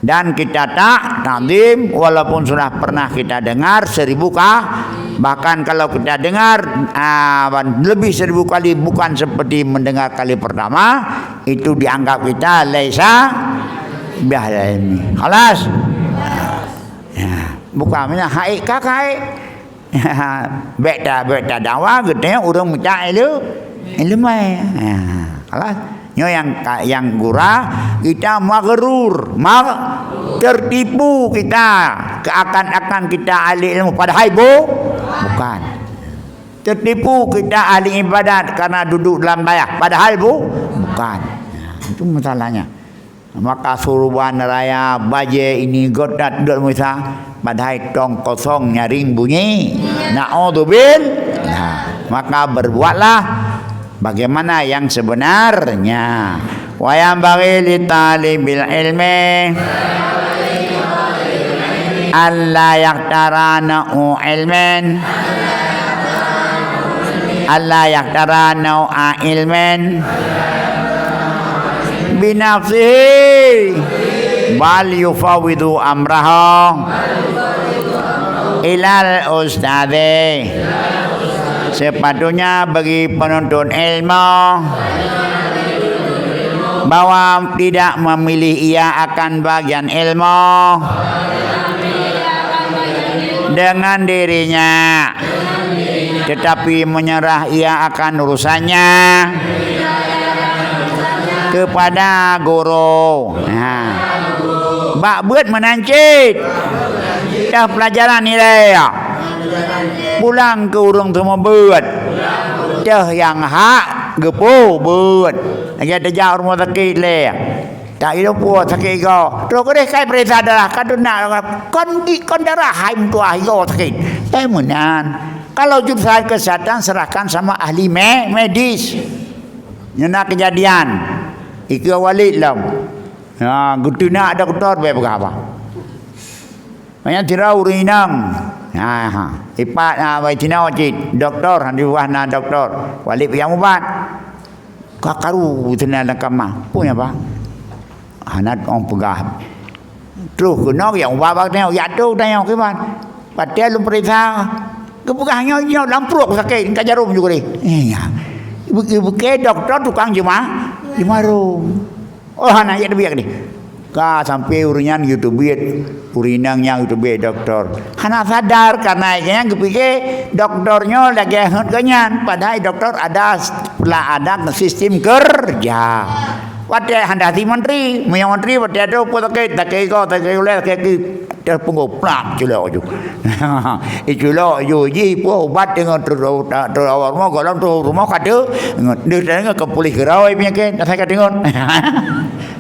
dan kita tak-, takzim, walaupun sudah pernah kita dengar seribu ka-, bahkan kalau kita dengar, ah, lebih seribu kali, bukan seperti mendengar kali pertama, itu dianggap kita laisa biahlil ilmi. Khalas? Ya, bukan makna haid ka haid. Bèk ta-, bèk tadakwa geutanyoe ureueng mita ilu-, ileumèe. Ha, khalas. Nyoe nyang ka-, nyang gura, kita maghrur, mag-, tertipu kita, keuakan-akan kita ahli ilmu, padahai bu-, bukan. Tertipu kita ahli ibadat karena duduk dalam dayah, padahal bu-, bukan. Nah, itu masalahnya. Maka suruban raya, bajée ini godat dot Musa, padahai tong kosong nyaring bunyi. Naudzubillah. Nah, maka berbuatlah bagaimana yang sebenarnya. Wa yanbaghi li talibil ilmi alla yaqtara nau'a ilmin, alla yaqtara nau'a ilmin binafsihi, bal yufawwidu amrahu ilal ustadzi. Sepatutnya bagi penuntut ilmu bahwa tidak memilih ia akan bagian ilmu dengan dirinya, tetapi menyerah ia akan urusannya kepada guru. Nah, bak beuet meunan cit. Dah pelajaran nilai ya. Pulang ke ureuëng teuma beuet. Teuh nyang hak geupeu beuet. Lagée tajak rumoh sakét lé. Tak ilo puwoe sakét igoe. Troh keudeh kai peuriksa darah, ka teunak kon di, kon darah hai meutuah igoe sakét. Eh meunan. Kalau jurusan kesehatan serahkan sama ahli me-, medis. Nyoe na kejadian. Ikeue Walid lom. Ha, geuteunak doktor bèk peugah haba. Banyak tirau ureuëng inong. Ha, ha. Ipat, ha, bai tinoe cit. Doktor, di bawah na doktor. Walid nyang ubat. Ka karu teunan lam kama. Peue nyan, Pak? Hana ong peugah. Troh keunoe nyang ubat bak tanyoe, jak troh tanyoe kiban. Watèe lôn peuriksa, geupeugah nyoe, nyoe lam pruet sakét, ka jarom ju keudeh. Eh, nya. Ibu-, ibu ke doktor tukang jema-, jemarôm. Oh, hana jak teubiet keudeh. Ka sampai ureuëng nyan geuteubiet, ureuëng inong nyan geuteubiet doktor. Hana sadar karena nyan geupike doktor nyoe lagèe heuet geuh nyan, padahai doktor ada, ada sistem kerja. Watèe hana si menteri, meunyoe menteri watèe tu pun sakét, sakét iko, sakét ulèe, sakét ki, teuh punggong, plak, culok ju. Iculok ju, ji pun ubat deungon terus, terus awak rumah, golom terus rumah kata, deungon, deungon ke pulih geurau penyakit, dah saya kata deungon.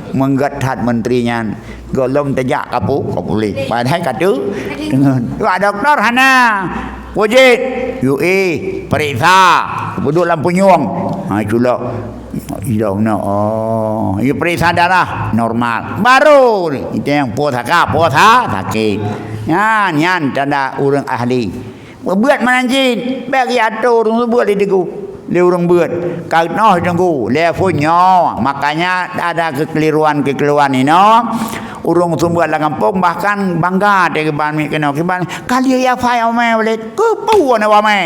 Meungget that menteri nyan. Gohlom teujak kapu-, kapulih. Padahai katu deungon. Wak doktor hana. Wajib. Yue, periksa. Peuduek lam punyueng. Ha, culok. Ilong na. Oh, yue periksa darah normal. Baru kita yang puasa ka, puasa sakit. Nyan, nyan tanda ureuëng ahli. Beuet meunan cit, bèk jiatoe ureuëng seumeubeuet lé teungku, lé ureuëng beuet. Ka noh teungku, lé phôn nyoe. Makanya ada kekeliruan-kekeliruan inoe, ureuëng seumeubeuet lam gampông bahkan bangga teuh kiban miet keunoe kiban, ka lheueh hafai awak mè ulèe, keupeue na awak mè.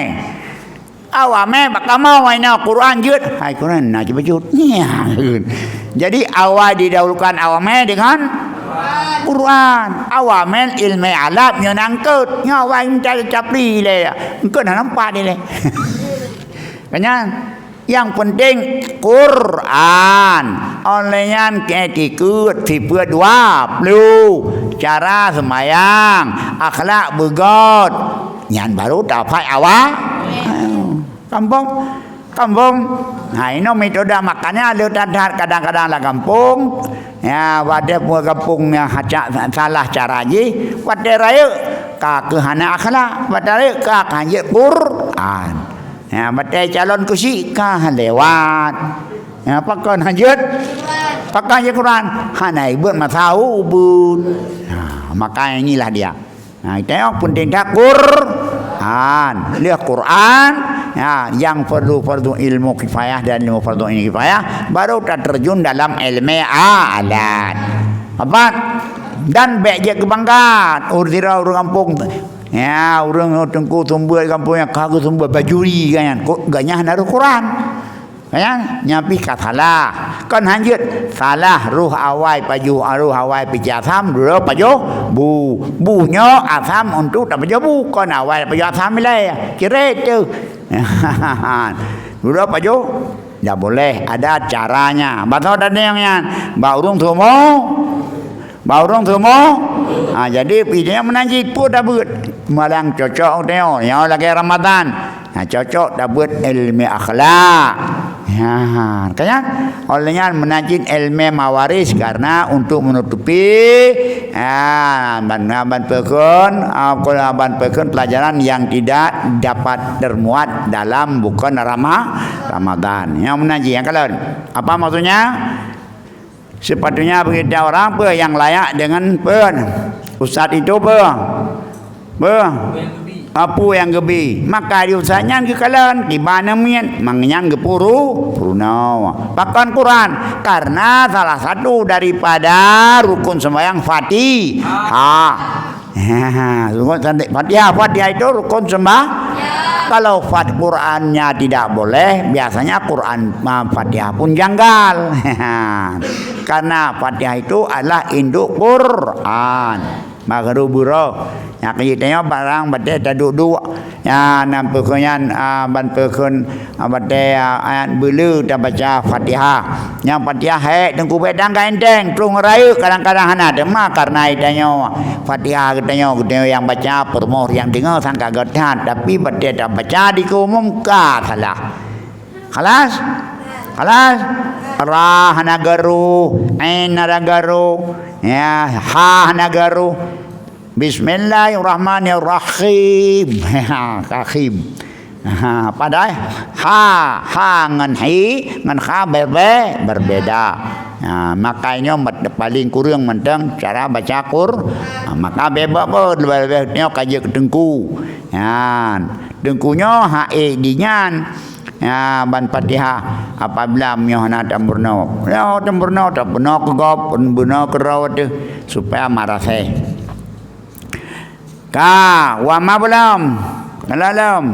Awak mè bak kamoe inoe Quran jeuet, hai Quran na jeuet-jeuet. Nya. Jadi awai didahulukan awak mè dengan Quran. Awai mè ilmu alat nyoe nangkot. Nyoe awai minta capli lé. Engkau dah nampak dia lé. Kan nyan? Yang penting Quran. Oleh nyan ke tikeuet sifeuet dua puluh. Cara sembahyang, akhlak beugöt. Nyan baru dapat awak. Kampung. Kampung. Nah, inoe metode makanya le that-that kadang-kadang lam kampung. Ya, watèe pun kampung nyang hacak salah cara jih, watèe rayeuk ka keuh hana akhlak, watèe rayeuk ka keuh hanjeuet Quran. Ya, watèe calon keuchik ka lewat. Ya, pakon hanjeuet? Pakon hanjeuet Quran? Hana ibeuet masa ubeuet. Nah, maka inilah dia. Nah, itu yang penting dah Quran. Lheueh Quran, ya, yang fardu-fardu ilmu kifayah dan ilmu fardu ilmu kifayah, baru terjun dalam ilmu alat. Apa? Dan bèk jeuet keu bangga, ureuëng sira ureuëng kampung. Ya, ureuëng teungku seumeubeuet kampung nyang ka geuseumeubeuet bajuri kan nyan. Kok ganyah na roh Quran? Kan? Nyan pih ka salah. Kon hanjeuet salah roh awai pajoh, roh awai peucit asam, dudoe pajoh bu. Bu nyoe asam untuk tapajoh bu, kon awai pajoh asam ilèe. Cirét teuh. Dudoe pajoh, dak boleh, ada caranya. Bak soe tadeng nyan? Bak ureuëng tumo. Bak ureuëng tumo. Ha, jadi pih nyan meunan jih peue tabeuet. Malang cocok teuh nyoe lagèe Ramadan. Nah, cocok tabeuet ilmu akhlak. Ya, kan? Oleh nyan meunan cit ilmu mawaris karena untuk menutupi, ya, ban, ban peukon, ah, ban peukon pelajaran yang tidak dapat termuat dalam bukan Rama-, Ramadan. Yang meunan cit, yang kalon. Apa maksudnya? Sepatutnya begitu orang apa yang layak dengan pe-, ustaz itu pe-, pe-, apa yang gebi. Maka di ustaz nyan keukalan, kiban miet, mang nyan geupuru, purno. Pakon Quran, karena salah satu daripada rukun sembahyang Fatihah. Ha, rukun cantik. Fatihah, Fatihah itu rukun sembah. Kalau fat-, Qurannya tidak boleh, biasanya Quran, ma-, Fatihah pun janggal. Karena Fatihah itu adalah induk Quran. Baru buro. Nyak tanyoe barang batée taduek-duek. Ya, nan peukeuh nyan, ah, ban peukeuh, ah, batée, ah, ayat beuleu tabaca Fatihah. Nyang Fatihah hék teungku bék dang ka enteng, troh ngeurayeuk kadang-kadang hana teuma karena geutanyoe Fatihah geutanyoe, geutanyoe nyang baca, peurumoh nyang deungoe sangka gét that, tapi batée tabaca di keumum ka salah. Khalas? Khalas? Ra hana garu, ain hana garu, ya, ha hana garu. Bismillahirrahmanirrahim. Rahim. Ha, padahai ha, ha ngon hi, ngon kha bebe-, berbeda. Ha, maka nyoe mat-, paling kureueng mantong cara baca Qur-, ha, maka bebe-, be-, leubeh-leubeh nyoe ka jeuet teungku. Nyan, teungku nyoe ha ék di nyan. Ya, ban Fatihah apabila meunyoe hana tameurunoe. Ya, tameurunoe, tameurunoe keu gob, pun bunoe keudroe teuh, supaya marasée. Ka, wa ma belom. Ka lom.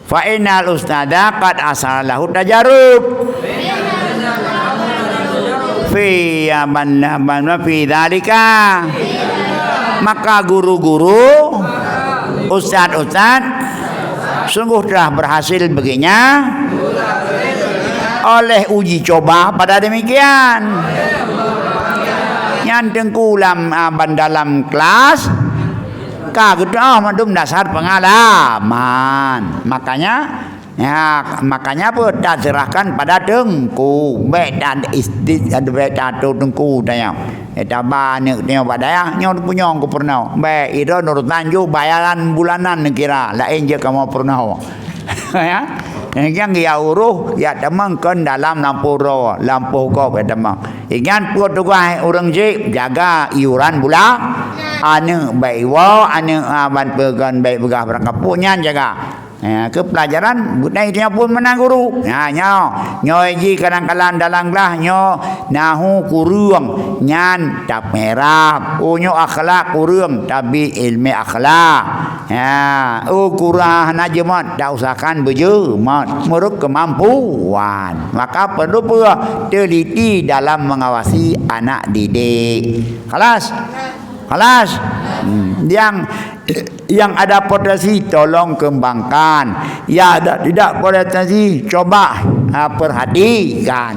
Fa innal ustadza qad hasala lahu tajarrub. Fi, ya, ban, ban, fi dzalika. Maka guru-guru, ustaz-ustaz, sungguh telah berhasil baginya oleh uji coba pada demikian. Nyan teungku lam, ah, ban dalam kelas, ka geutanyoe mandum dasar pengalaman. Makanya, ya, makanya apa? Taserahkan pada teungku. Bék ta-, isti-, bék tato teungku tanyoe. Eh, taba aneuk tanyoe bak dayah, nyoe punyong ku peurunoe. Bék, itu urusan ju bayaran bulanan neukira, laén jeuet kamoe peurunoe. Ya. Nyang ya uroh, ya teumang kon dalam lampôh droe, lampôh gob ya teumang. Ingat peue tugaih ureueng jih, jaga iuran bula-, aneuk bék iwoe, aneuk, ah, ban peugah bék peugah barang kapok nyan jaga. Ya, keu pelajaran, butai tanyoe pun meunan guru. Ya, nyoe, nyoe jih kadang-kadang dalam glah nyoe nahu kureueng nyan tapeurab. Oh, nyoe akhlak kureueng, tabi ilmu akhlak. Ya, oh, kurang hana jeumat, ta usahakan beujeumat meureuet keumampuan. Maka perlu peue? Teliti dalam mengawasi anak didik. Khalas? Khalas? Hmm. Yang, yang ada potensi tolong kembangkan. Yang ada tidak potensi coba, ha, perhatikan.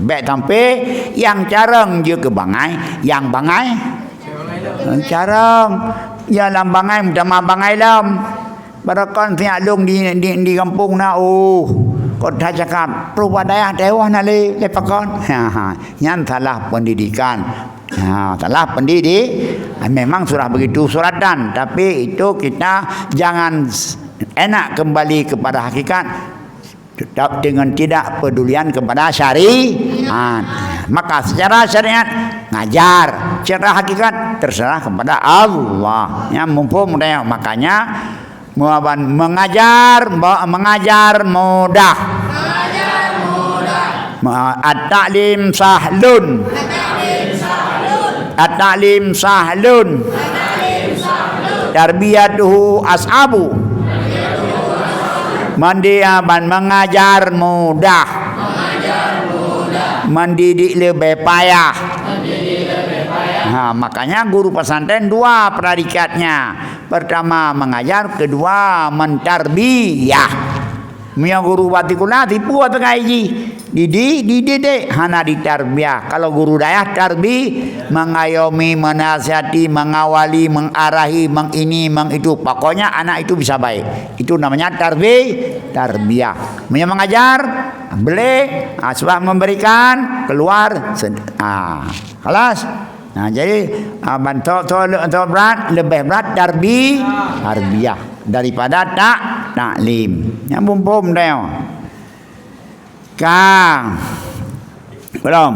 Bék sampai yang carông jeuet keu bangai, yang bangai carông. Ya lam bangai, meutamah bangai lom. Barokon siat lôn di, di, di gampông na, oh, kota cakap, perubahan dayah teuh na lé, lé pakon. Ha, ha. Nyan salah pendidikan. Ha, salah pendidi-, memang sudah begitu suratan, tapi itu kita jangan s-, enak kembali kepada hakikat, tetap dengan tidak pedulian kepada syariat. Maka secara syariat ngajar, secara hakikat terserah kepada Allah. Ya, mumpung makanya Muaban mengajar, ba-, mengajar mudah. Mengajar mudah. Ma-, at-ta'lim sahlun. At-ta'lim sahlun. At-ta'lim sahlun. At-ta'lim sahlun. Tarbiyatuhu as'abu. Mendidik ban mengajar mudah. Mengajar mudah. Mendidik lebih payah. Mendidik lebih payah. Ha, makanya guru pesantren dua predikatnya. Pertama mengajar, kedua mentarbiyah. Meunyoe guru batikula, tipu ateueh jih. Didik, dididik, hana ditarbiah. Kalau guru dayah tarbi, mengayomi, menasihati, mengawali, mengarahi, mengini, mengitu. Pokoknya anak itu bisa baik. Itu namanya tarbi, tarbiah. Meunyoe mengajar, beli, ah, sebab memberikan, keluar, sen-, ah, khalas. Nah, jadi, ah, ban tho, tho, tho brat, lebih brat tarbi, tarbiah daripada tak, taklim. Nyang bumbom dah. Ka. Belum.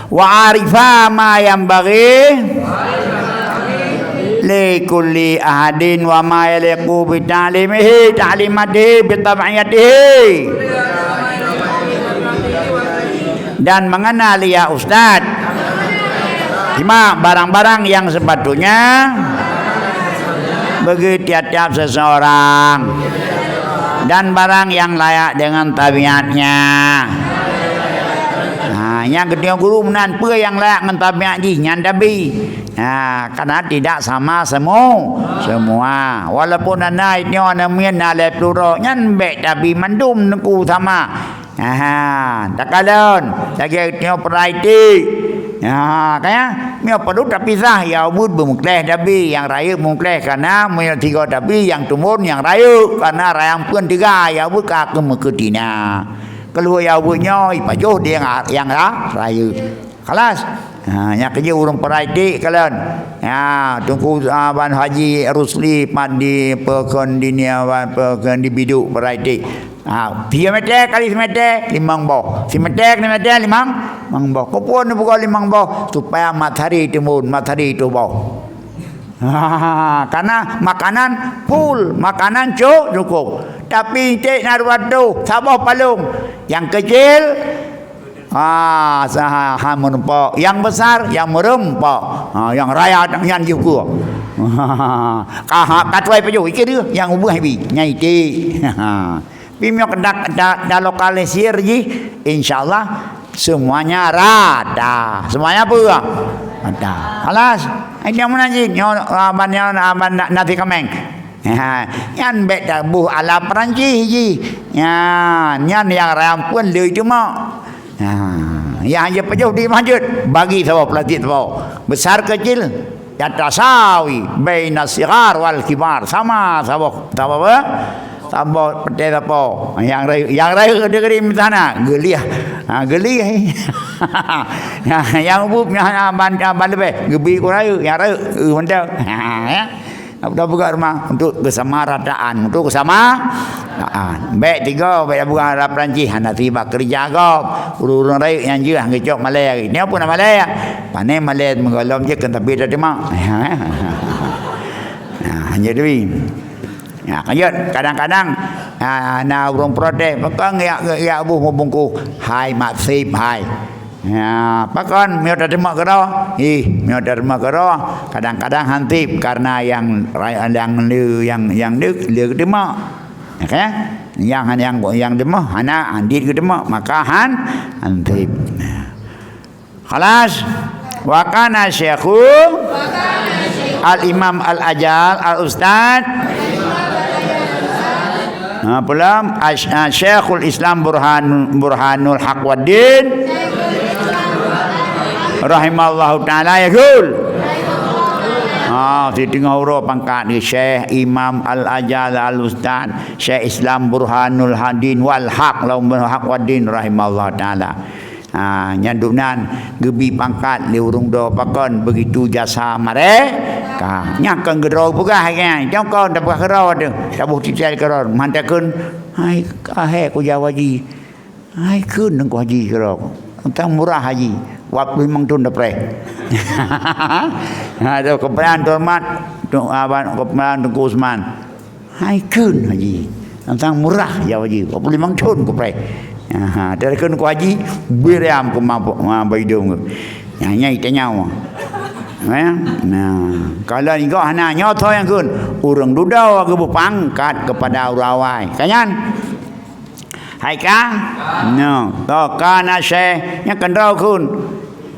Wa arifa ma yanbaghi li kulli ahadin wa ma yaliqu bi ta'limihi, ta'limatihi, bi tab'iyatihi. Dan mengenal, ya Ustaz, simak barang-barang yang sepatutnya bagi tiap-tiap seseorang dan barang yang layak dengan tabiatnya. Nah, nyang geutanyoe guru meunan peue nyang layak ngon tabiat jih nyan tabi. Nah, karena tidak sama semu-, semua. Walaupun na, na nyoe na mien na lhèe ploh droe, nyan bèk tabi mandum teungku sama. Aha, takalon, lagèe nyoe peuraitik. Ha, kaya, nyoe padub tapisah, ya ubit beumeukleh tabi, nyang rayeuk beumeukleh, karena meunyoe tiga tabi, nyang tumbon nyang rayeuk, karena rayang pun tiga, ya ubit ka keumeukeutina. Keuluwa ya ubit nyoe, ipajoh di nyang, nyang ra-, rayeuk. Khalas. Ha, nyang keujeuet ureueng peuraitik kalon. Ya, Teungku, ah, ban Haji Rusli pat di peukon di nia, ban peukon di Biduk peuraitik. Ha, tiga meter kali simeter, limong boh. Simeter kali meter, limong, limong boh. Keupeue neupeugah limong boh? Supaya matahari timbon, matahari tuboh. Ha, karena makanan full, makanan cu-, cukup. Tapi encik na dua ratus, saboh palong. Nyang kecil, ah, sa-, ha, ha, meureumpok. Nyang besar, nyang meureumpok. Ha, nyang raya nyan jih ku. Ka, ha, ka tuai pajoh, ikeu deuh, nyang ubeuh bi, nyang iték. Tapi meunyoe ka ta-, ta-, talokalisir jih, insya Allah semuanya rata. Semuanya apa? Rata. Khalas. Ai nyang meunan jih, nyoe, ah, ban nyoe, ah, ban na-, nasi kameng. Ha, nyan bèk taboh ala Perancis jih. Nyan, nyan nyang rayeuk pun le teuma. Ha, nyang hana pajoh di masjid, bagi saboh plastik saboh. Besar kecil, yatasawi baina sighar wal kibar. Sama saboh, saboh apa? Saboh peuté sapo. Nyang rayeuk, nyang rayeuk di negeri sana, geulieh. Ha, geulieh. Nyang, nyang ubit, nyang ban, ban leubeh, geubi keu rayeuk, nyang rayeuk, eh, mantap. Ha, ya. Dah peugah rumah untuk kesamarataan, untuk kesama-, ha, bèk tiga, bèk peugah arah Perancis, hana tiba kerja gob. Ureueng-ureueng rayeuk nyang jeuh geucok malèe. Nyoe pun na malèe. Pané malèe meugohlom jih keu tapi dah terima. Nah, hanya dui. Ya, lanjut. Kadang-kadang, ha, na ureueng protes, "Pakon yak, yak boh meubungkôh?" Hai, mak sép, hai. Ya, pakon meunyoe tateumé keudroe? Ih, meunyoe tateumé keudroe, kadang-kadang han sép karena nyang ra-, nyang le, nyang, nyang deuk, le geuteumé. Ya kan? Nyang, nyang, nyang deumé hana, han dit geuteumé, maka han, han sép. Khalas. Wa kana syekhu al-imam al-ajal al-ustad Ha, pulang, Asy-, ah, Syekhul Islam Burhan-, Burhanul Haq Waddin rahimahullahu taala yaqul. Ha, siteungoh uroe pangkat ni Syekh Imam Al-Ajal Al-Ustaz, Syekh Islam Burhanul Hadin wal Haq, lawan Haq Waddin rahimahullahu taala. Ha, nyan dum nan geubi pangkat lé ureueng droe pakon begitu jasa mareka. Nyan kon geudroe peugah nyan, nyang kon tapeugah keudroe teuh, taboh titai keudroe, mantong kheun, "Hai, ahé ku jawa ji. Hai kheun Teungku Haji keudroe. Tang murah haji, dua puluh limong thon dapreh." Ha, tu keuperan horeumat, tu, apa, keuperan Teungku Usman. Hai kheun haji. Tang murah jawa ji. Dua puluh limong thon kupreh. Ha, dari kheun ku haji, beriam ku ma, ma baidong. Nya, nya itanyong. Ya, nah, kalau igo hana nyoe tho nyang kheun, ureueng dudoe geubeupangkat kepada ureueng awai. Ka nyan? Hai ka? Nyoe, tho kana syekh, nyang keudroe kheun.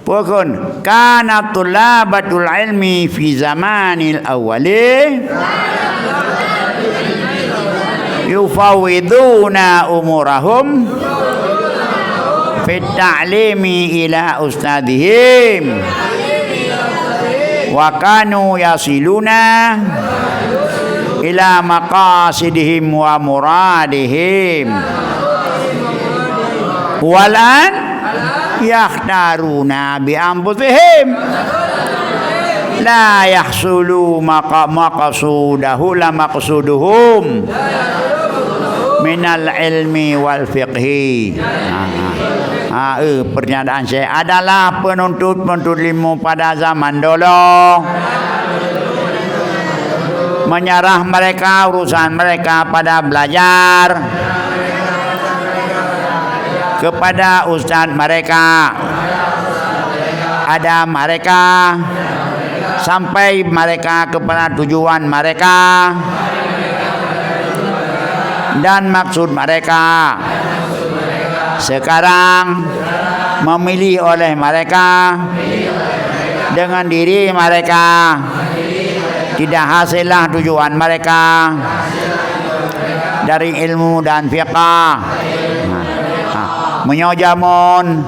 Peue kheun? Kana thulabatul ilmi fi zamanil awwali Yufawwiduna umurahum fit ta'limi ila ustadzihim, wa kanu yasiluna ila maqasidihim wa muradihim. Wal an yakhtaruna bi anfusihim, la yahsulu maqa-, maqsudahu, la maqsuduhum minal ilmi wal fiqhi. Ha, ha. Ha, eh, pernyataan saya adalah penuntut-penuntut ilmu pada zaman dulu menyerah mereka urusan mereka pada belajar kepada ustaz mereka, ada mereka, sampai mereka kepada tujuan mereka dan maksud mereka. Sekarang memilih oleh mereka dengan diri mereka, tidak hasillah tujuan mereka dari ilmu dan fiqah. Ha, ha. Meunyoe jameun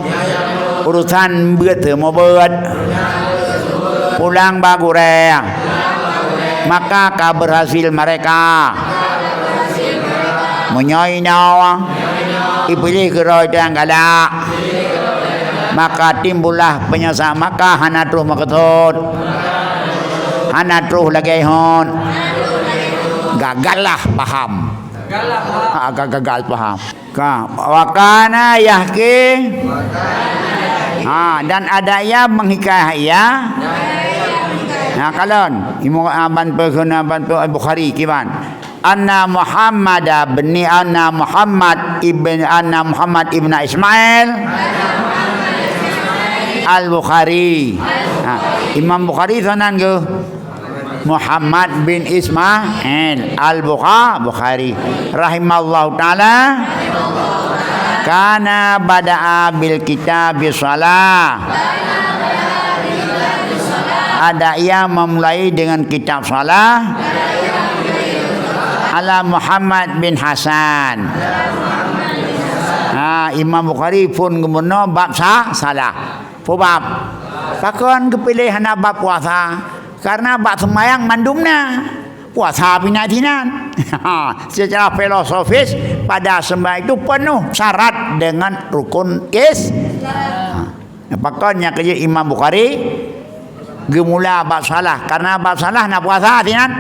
urusan beuet teuh mubeuet, pulang bak gurée, maka ka berhasil mereka. Meunyoe inoe, iblih keudroe nyang galak, maka timbullah penyesa-, maka hana troh meukeusut, hana troh lagée hon. Gagallah paham. Ha, ga-, gagal paham. Ka, wa kana yahki. Ha, dan ada ia menghikayah ia. Ha, kalon, Imam Aban Pe-, Aban Pe-, Bukhari kiban. Anna Muhammad bin, anna Muhammad ibn, anna Muhammad ibn Ismail Al-Bukhari. Ha, Imam Bukhari sanan geuh. Muhammad bin Ismail Al-Bukha-, Bukhari rahimallahu taala, kana bada'a bil kitabi shalah. Ada ia memulai dengan kitab shalah ala Muhammad bin Hasan. Ha, Imam Bukhari phon geumeunyoe bab sa-, salah. Peue bab? Pakon geupiléh hana bab puasa? Karena bak seumayang mandum na, puasa pih na sinan. Secara filosofis, pada seumayang itu penuh syarat dengan rukun is-, ha. Pakon nyang keujeuet Imam Bukhari geumula bab shalah, karena bab shalah na puasa sinan?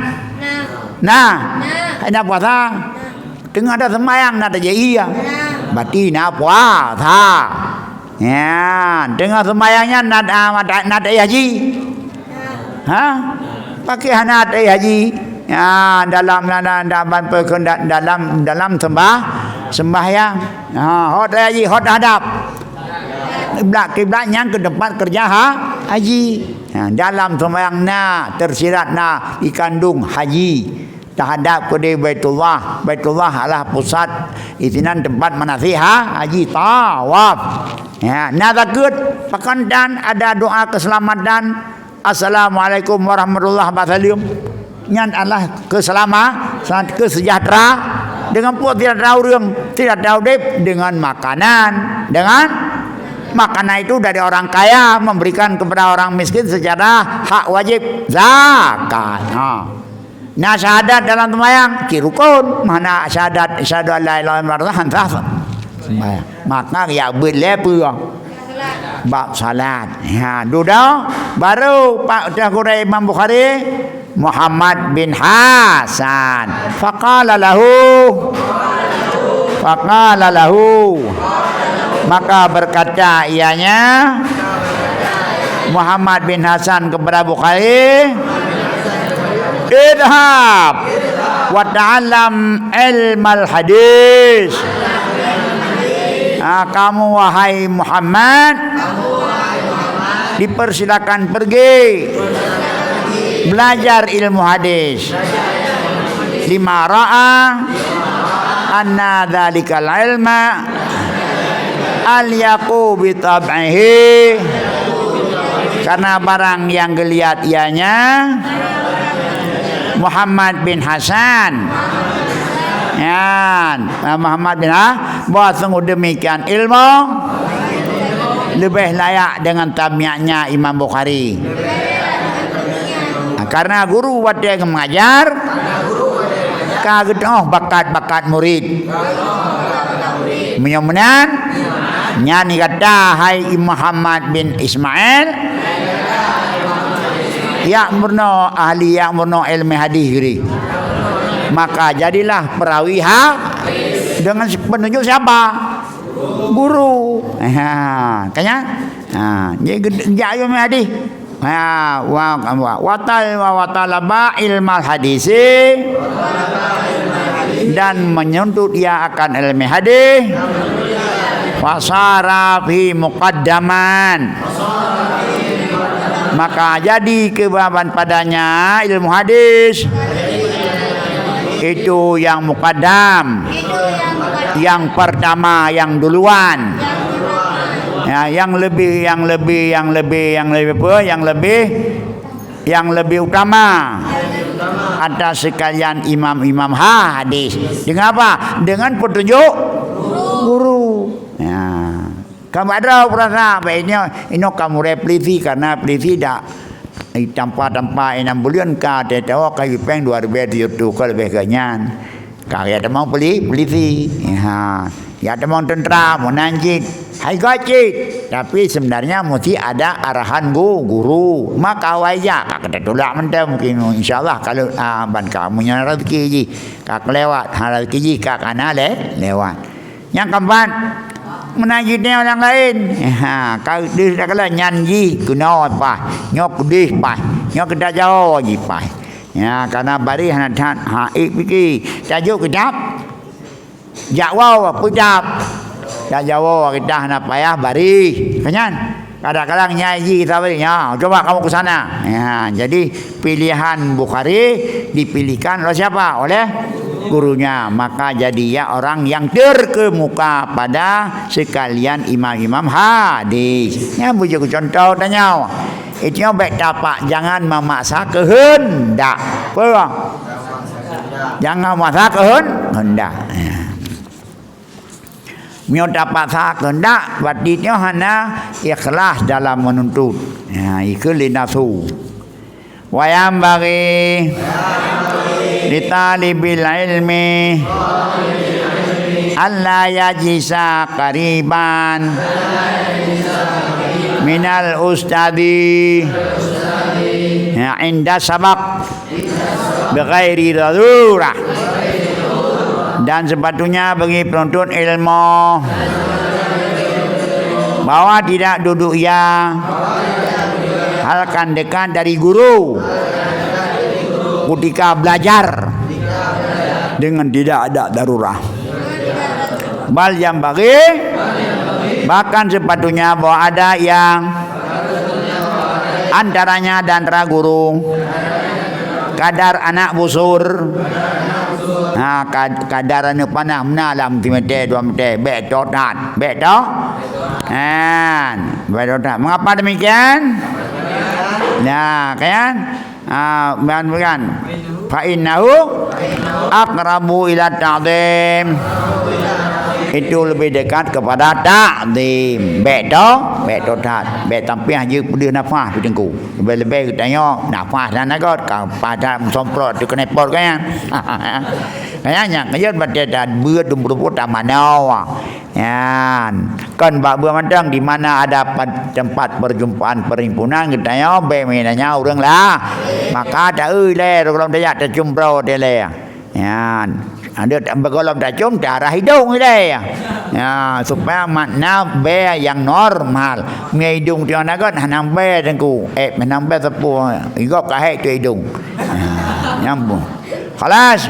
Na. Na. Na puasa? Teungoh taseumayang na tajak ie. Berarti na puasa. Ya, teungoh seumayang nyan na, na, na tajak haji. Ha? Pakon hana tajak haji. Ya, dalam, na, na, na, ban pe-, keu-, da-, dalam, dalam sembah-, sembahyang. Ha, ho tajak haji, ho tahadap. Kiblat, kiblat nyan keu teumpat keureuja ha-, haji. Ha, dalam seumayang na, teusirat na, ikandong haji. Tahadap keudeh Baitullah. Baitullah adalah pusat, isinan teumpat manasik ha-, haji, tawaf. Ya, na takheun, pakon dan ada doa keuseulamatan, "Assalamualaikum warahmatullah" bak saleuem. Nyan adalah keuseulama-, keuseujahteura. Deungon peue seujahteura ureuëng? Seujahteura udeb deungon makanan, deungon makanan itu dari orang kaya memberikan kepada orang miskin secara hak wajib zakat. Ha. Na syahadat dalam seumayang, cit rukon. Mana syahadat, asyhadu an la ilaha illallah, han sah seumayang. Maka ya beuet lé peue? Bab salat. Ha, dudoe, baru pak teuh gurée Imam Bukhari, Muhammad bin Hasan. Faqala lahu, faqala lahu. Maka berkata ianya, Muhammad bin Hasan kepada Bukhari, "Idhab wa ta'allam ilmal hadis." Ah, kamu, wahai Muhammad, dipersilakan pergi belajar ilmu hadis. Lima ra'a anna dzalikal ilma alyaqu bi tab'ihi, karena barang yang geulihat ianya Muhammad bin Hasan Nyan, Muhammad bin Ha-, bahwa sungguh demikian ilmu lebih layak dengan tabiatnya Imam Bukhari. Nah, karena guru watée geumengajar, ka geutu'oh bakat-bakat murid. Meunyoe meunan, nyan gata, hai Muhammad bin Ismail, yak meurunoe ahli, yak meurunoe ilmu hadis geuh. Maka jadilah perawi ha-, dengan petunjuk siapa? Guru. Ha, kan nyan? Ha, jadi ged-, jak ilmu hadis. Ha, wa, wa, wa tal-, wa, wa talaba ilmal hadisi, dan menuntut ia akan ilmu hadis, fasara fi muqaddaman, maka jadi kebaban padanya ilmu hadis itu yang muqaddam, yang pertama, yang duluan. Ya, yang lebih, yang lebih, yang lebih, yang lebih apa? Yang lebih, yang lebih utama atas sekalian imam-imam hadis. Dengan apa? Dengan petunjuk guru. Ya. Kamu ada perasaan apa ini? Ini kamu replisi karena plisi dak, eh, tanpa-tanpa enam bulan ka tetawa kayu peng dua ribu tujuh ka lebih ganyan. Ka ya tamong poli-, polisi. Ha. Ya tamong tentera, meunan cit. Hai go cit. Tapi sebenarnya mesti ada arahan gu-, guru. Maka awai jak, ka kita tolak mentah mungkin, insya Allah kalau, ah, ban kamu nyan rezeki ji. Ka kelewat, ha, rezeki ji ka kana le-, lewat. Nyang keempat, meunan cit nyoe nyang laén. Ha, ka deuh dak kala nyan ji keunoe paih. Nyoe keudeh paih. Nyoe kita jawa ji paih. Ya, karena bari hana that, ha, ék pike. Tajuk kitab. Jak wow, peujab. Jak jawa kita hana payah bari. Kan nyan? Kadang-kadang nyai ji kita bari. Ya, coba kamu ke sana. Ya, jadi pilihan Bukhari dipilihkan oleh siapa? Oleh gurunya. Maka jadi ia orang yang terkemuka pada sekalian imam-imam hadis. Nyan bujur contoh tanyoe. Itu nyoe baik tapak, jangan memaksa kehendak. Apa? Jangan memaksa kehen-, kehendak. Ya. Meunyoe tapaksa keuheundak, berarti nyoe hana ikhlas dalam menuntut. Ya, ikeu lé nafsu. Wa yanbaghi li talibil ilmi alla yajlisa qariban minal ustadi, ya, inda sabaq. Bighairi darurah. Dan sepatutnya bagi penuntut ilmu bahwa tidak duduk ia halkan dekat dari guru ketika belajar dengan tidak ada darurah. Bal yanbaghi, bahkan sepatutnya bahwa ada yang antaranya dan antara guru, kadar anak busur. Ha, kad-, kadar aneuk panah meunan lam simeter dua meter, bèk toh that, bèk toh. Kan, bèk toh that. Mengapa demikian? Nah, kan? Ah, bukan, bukan. Fa innahu aqrabu ila ta'zim. Itu lebih dekat kepada takzim. Bèk toh, bèk toh that. Bèk tampih jeuet peudeuh nafah di teungku. Leubeh-leubeh geutanyoe nafah dan nagot ka padat meusomprot tu keuneuk pot kan. Kan nyan, kan nyan, beuet dum peurumpok tamanoe. Nyan, kon bak buet mantong di mana ada pad-, tempat perjumpaan perhimpunan geutanyoe bèk meunan nyan ureueng lah. Maka ta-eu ilèe gohlom tajak tacumproe ilèe. Nyan, ada ta-, gohlom tacum tarah idong ilèe. Ya, supaya makna bèe nyang normal. Meunyoe idong tiang nagot hana bèe teungku. Eh, hana bèe sapeue. Igob ka hék tu idong. Ya, nyambung. Khalas.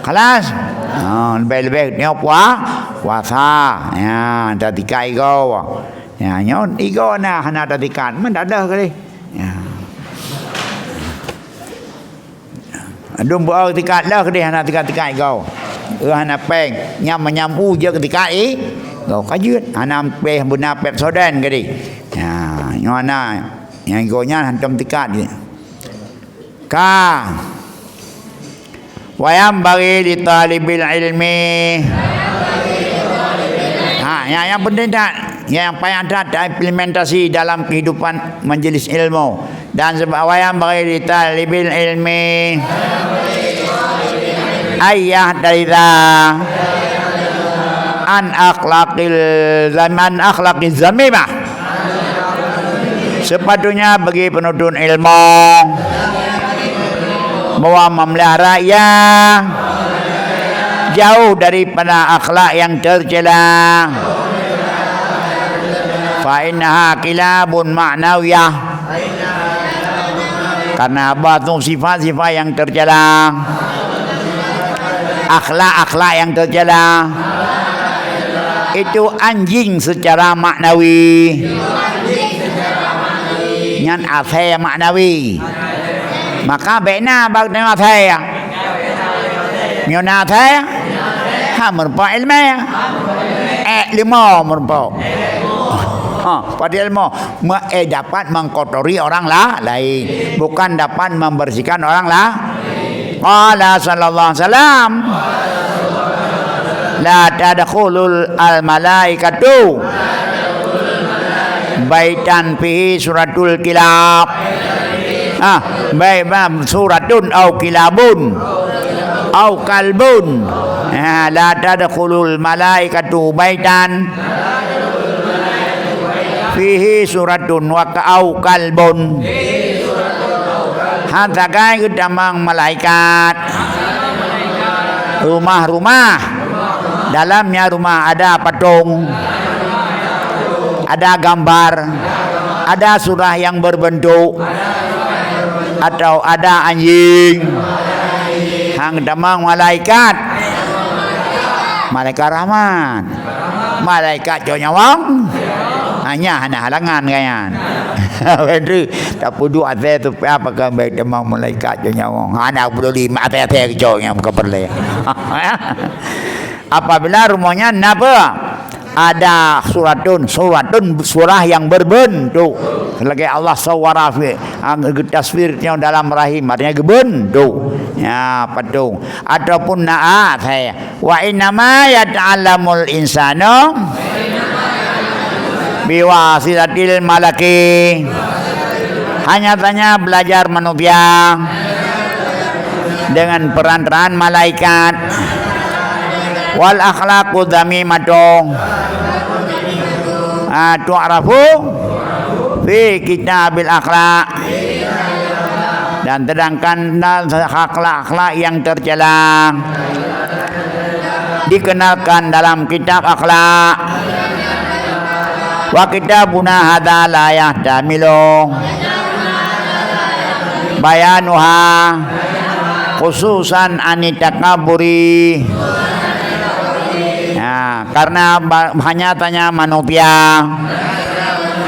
Khalas. Ha, leubeh-leubeh nyoe pua-, puasa. Ya, tatikat igoe. Ya, nyoe igoe na hana tatikat, meudadah kali. Ya. Dum beuo tikat lah keudeh hana tikat-tikat igoe. Eh, hana péng. Nyam-nyam u je tikat i. Goe ka jeuet. Hana péh beuna Pepsodent keudeh. Ya, nyoe na. Nyang igoe nyan hantom tikat. Ka. Wa yanbaghi li talibil ilmi. Ha, yang, yang penting tak, yang payah tak taimplementasi dalam kehidupan majelis ilmu. Dan sebab wa yanbaghi li talibil ilmi an yahtariza an akhlaqil zam-, an akhlaqiz zamimah. Sepatutnya bagi penuntut ilmu bahwa memelihara ia jauh daripada akhlak yang tercela. Fa innaha kilabun ma'nawiyah. Karena apa tu sifat-sifat yang tercela, akhlak-akhlak yang tercela, itu anjing secara maknawi. Nyan asai maknawi. Maka bèk na bak teurimong asai. Nyoe na asai, ha, meureumpok ileumèe. Eh, leumo meureumpok. Ha, padahai leumo. Me-, eh, dapat mengkotori orang la-, lain, bukan dapat membersihkan orang la-, Qala sallallahu alaihi wasallam, "La tadkhulul al-malaikatu baitan fihi suratul kilab." Ah, baik, bah, suratun au kilabun. Au kalbun. Ah, la tadkhulul malaikatu baitan fihi suratun wa ka-, au kalbun. Han sagai geutamong malaikat. Rumah-rumah. Dalamnya rumah ada patung. Ada gambar. Ada surah yang berbentuk. Atau ada anjing. Han geutamong malaikat. Malaikat rahmat. Malaikat cok nyawöng, hanya hana halangan gobnyan. Beutôi, tapeuduek asèe tu, apa kan baik teuma malaikat cok nyawöng. Hana peuduli, asèe-asèe cok nyang ka peureulèe. Apabila rumoh nyan na peue? Ada suratun, suratun surah yang berbentuk. Lagèe Allah sawwara fi, ang geutaswir nyoe dalam rahim, artinya geubentuk. Ya, patung. Ataupun na asèe. Wa innama yata'allamul insanu biwasitatil malaki. Hanya saja belajar manusia dengan perantaraan malaikat. Wal akhlaqu dzamimatu, ah, tu'rafu fi kitabil akhlaq. Dan sedangkan akhlak-akhlak yang tercela dikenalkan dalam kitab akhlak. Wa kitabuna hadza la yahtamilu bayanuha khususan anit takaburi. Ya, karena ba-, hanya saja manusia,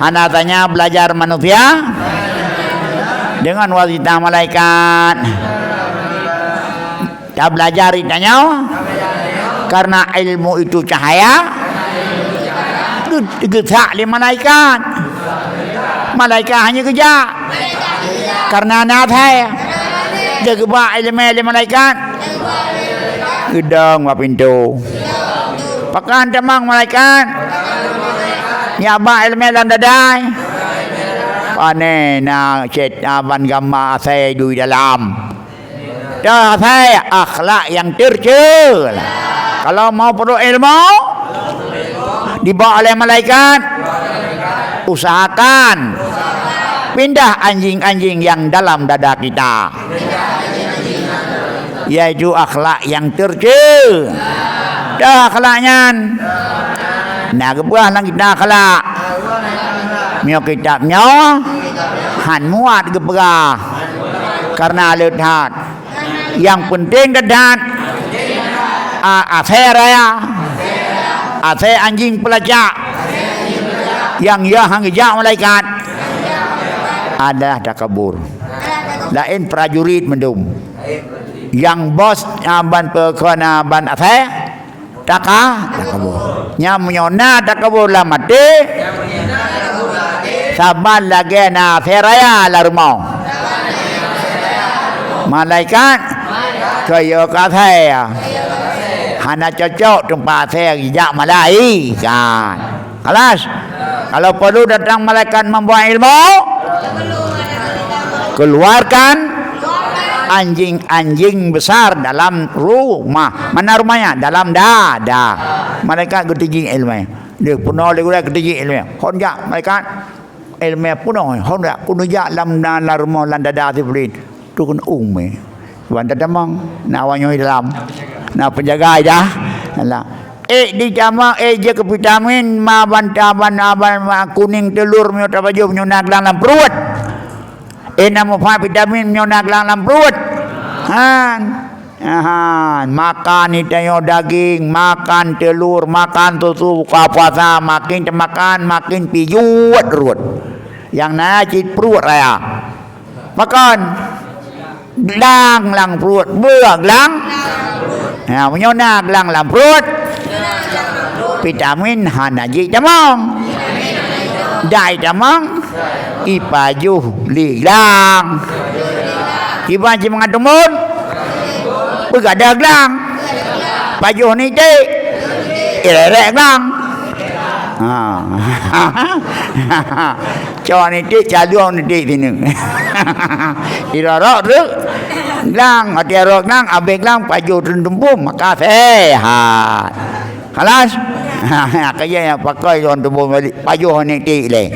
hana saja belajar manusia dengan wasitah malaikat. Tabelajar tanyoe, karena ilmu itu cahaya, geusak lé malaikat. Malaikat hanya geujak, karena na asèe. Geuba ileumèe lé malaikat, geudong bak pintoe. Pakon tamong malaikat, nyang ba ileumèe lam dadai. Pane na cét, na ban gamba asèe di dalam. Dah asèe akhlak yang tercela. Kalau mau perlu ilmu, dibawa oleh malaikat, usahakan pindah anjing-anjing yang dalam dada kita, yaitu akhlak yang tercela. Dah akhlak nyan, na geupeugah lam kitab akhlak. Meunyoe kitab nyoe han muat geupeugah, karena le that. Nyang peunteng that-that, a-, asèe raya, asèe anjing peulacak, nyang ya han geujak malaikat, adalah takabur. Laén prajurit mandum. Nyang bos, a, ban peukon, a, ban asèe, Taka, takabur. Nyan meunyoe na takabur lam até, saban lagèe na asèe raya lam rumoh. Malaikat Keu yue keu asèe. Hana cocok teumpat asèe, jak malaikat. Khalas. Kalau perlu datang malaikat membawa ilmu, keluarkan anjing-anjing besar dalam rumah. Mana rumahnya? Dalam dada. Malaikat geutijik ilmu. Dia peunoh lé gurèe geutijik ilmu. Hon jak malaikat. Ilmu peunoh. Hon jak, keuneuk jak lam, lam rumoh, lam dada si Iblih. Tukun umé. Ban tatamong, na awak nyoe dalam. Na penjaga dah. Alah. Eh, di jama, eh, je ke vitamin, ma ban ta, ban, ban, ma kuning telur, meunyoe tapajoh, meunyoe na glang lam pruet. Eh, na mufa vitamin, meunyoe na glang lam pruet. Han. Han. Makan ita nyoe daging, makan telur, makan susu, buka puasa, makin teumakan, makin pijuet ruet. Nyang na cit pruet raya. Pakon? Glang lam pruet. Beuh glang. Ha, meunyoe na glang lam pruet, vitamin hana jeuet tamong. Dai tamong, ipajoh lé glang. Kiban cit mangat tumbon, beugadôh glang. Pajoh nitik, irek glang. Ha. Cok nitik, calung nitik sineuk. Irok-rok treuk glang, até rok glang, abéh glang, pajoh treun tumbon, maka sehat. Khalas? Kaya nyang pakai lôn tumbon balik, pajoh nitik lé.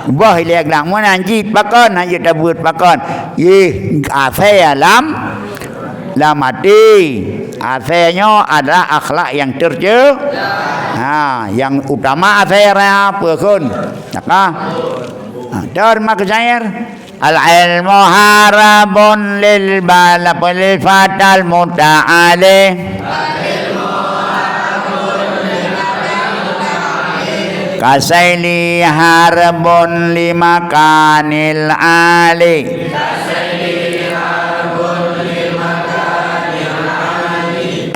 Boh ilée glang, meunan cit pakon, hana jeuet tabeuet pakon. Yeh, asèe lam Lam até, asèe nyoe adalah akhlak nyang terce-, ha, nyang utama asèe raya peue kheun. Naka. Ha, terima kasih. Al-ilmu harabun lil bala-, lil fatal muta'ali. Kasaili harbun limakanil ali.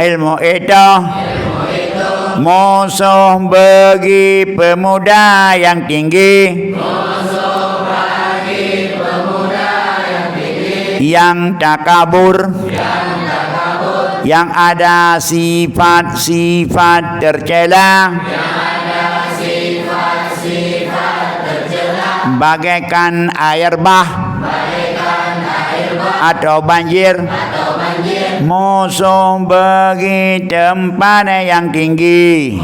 Ilmu itu musuh bagi pemuda yang tinggi, yang takabur, yang ada sifat-sifat tercela, bagaikan air bah atau banjir, musuh bagi tempat yang tinggi.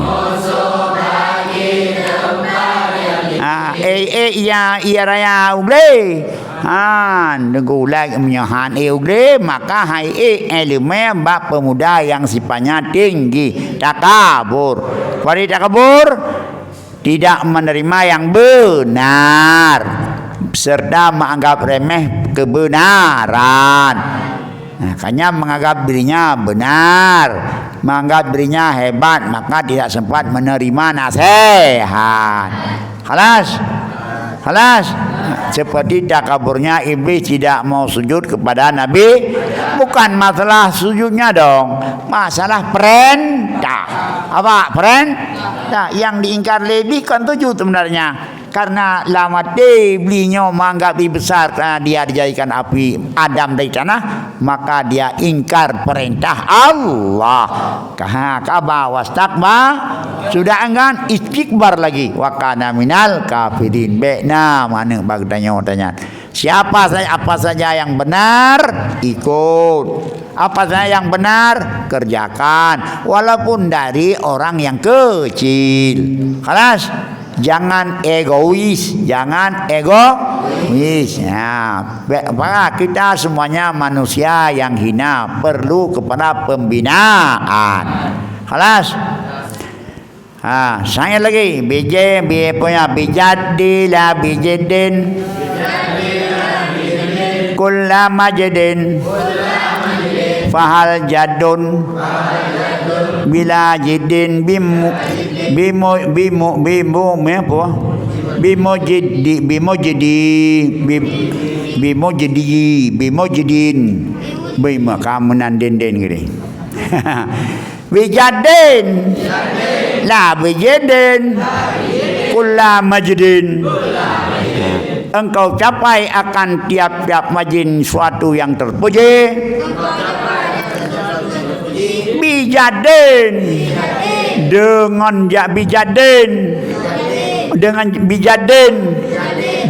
Ah, eh, eh, ya, ya raya u glé. Han, teungku ulai meunyoe han ék u glé, maka han ék ileumèe bak pemuda nyang sifatnya tinggi, takabur. Bari takabur, tidak menerima yang benar, serta menganggap remeh kebenaran. Nah, hanya menganggap dirinya benar, menganggap dirinya hebat, maka tidak sempat menerima nasihat. Khalas? Khalas? Seperti takaburnya iblis tidak mau sujud kepada Nabi. Bukan masalah sujudnya dong, masalah perintah. Apa? Perintah. Yang diingkar lé iblis kan tujuh sebenarnya. Karena lam até beulinyoe menganggap lebih besar karena dia dijadikan api Adam dari tanah, maka dia ingkar perintah Allah. Kaha kaba wastakba, sudah enggan istikbar lagi. Wa kana minal kafirin. Bèk na manök bak tanyoe tanyan. Siapa saja, apa saja yang benar, ikut. Apa saja yang benar, kerjakan. Walaupun dari orang yang kecil. Khalas? Jangan egois, jangan egois. Ya, be-, apa, kita semuanya manusia yang hina, perlu kepada pembinaan. Khalas? Ha, saya lagi. Bije, bi-, punya, bijaddi la bijidin. Kulla majdin. Fahal jadun. Bila jidin bimu-, bimu-, bimu-, bimu-, mi apa? Bimujidi, bimujidi, bi-, bimujidi, bimujidin. Bima kamu nan den-den gini. Bijadin. La bijadin. Kulla majidin. Engkau capai akan tiap-tiap majin suatu yang terpuji. Bijadin, dengan ja-, bijadin, dengan bijadin,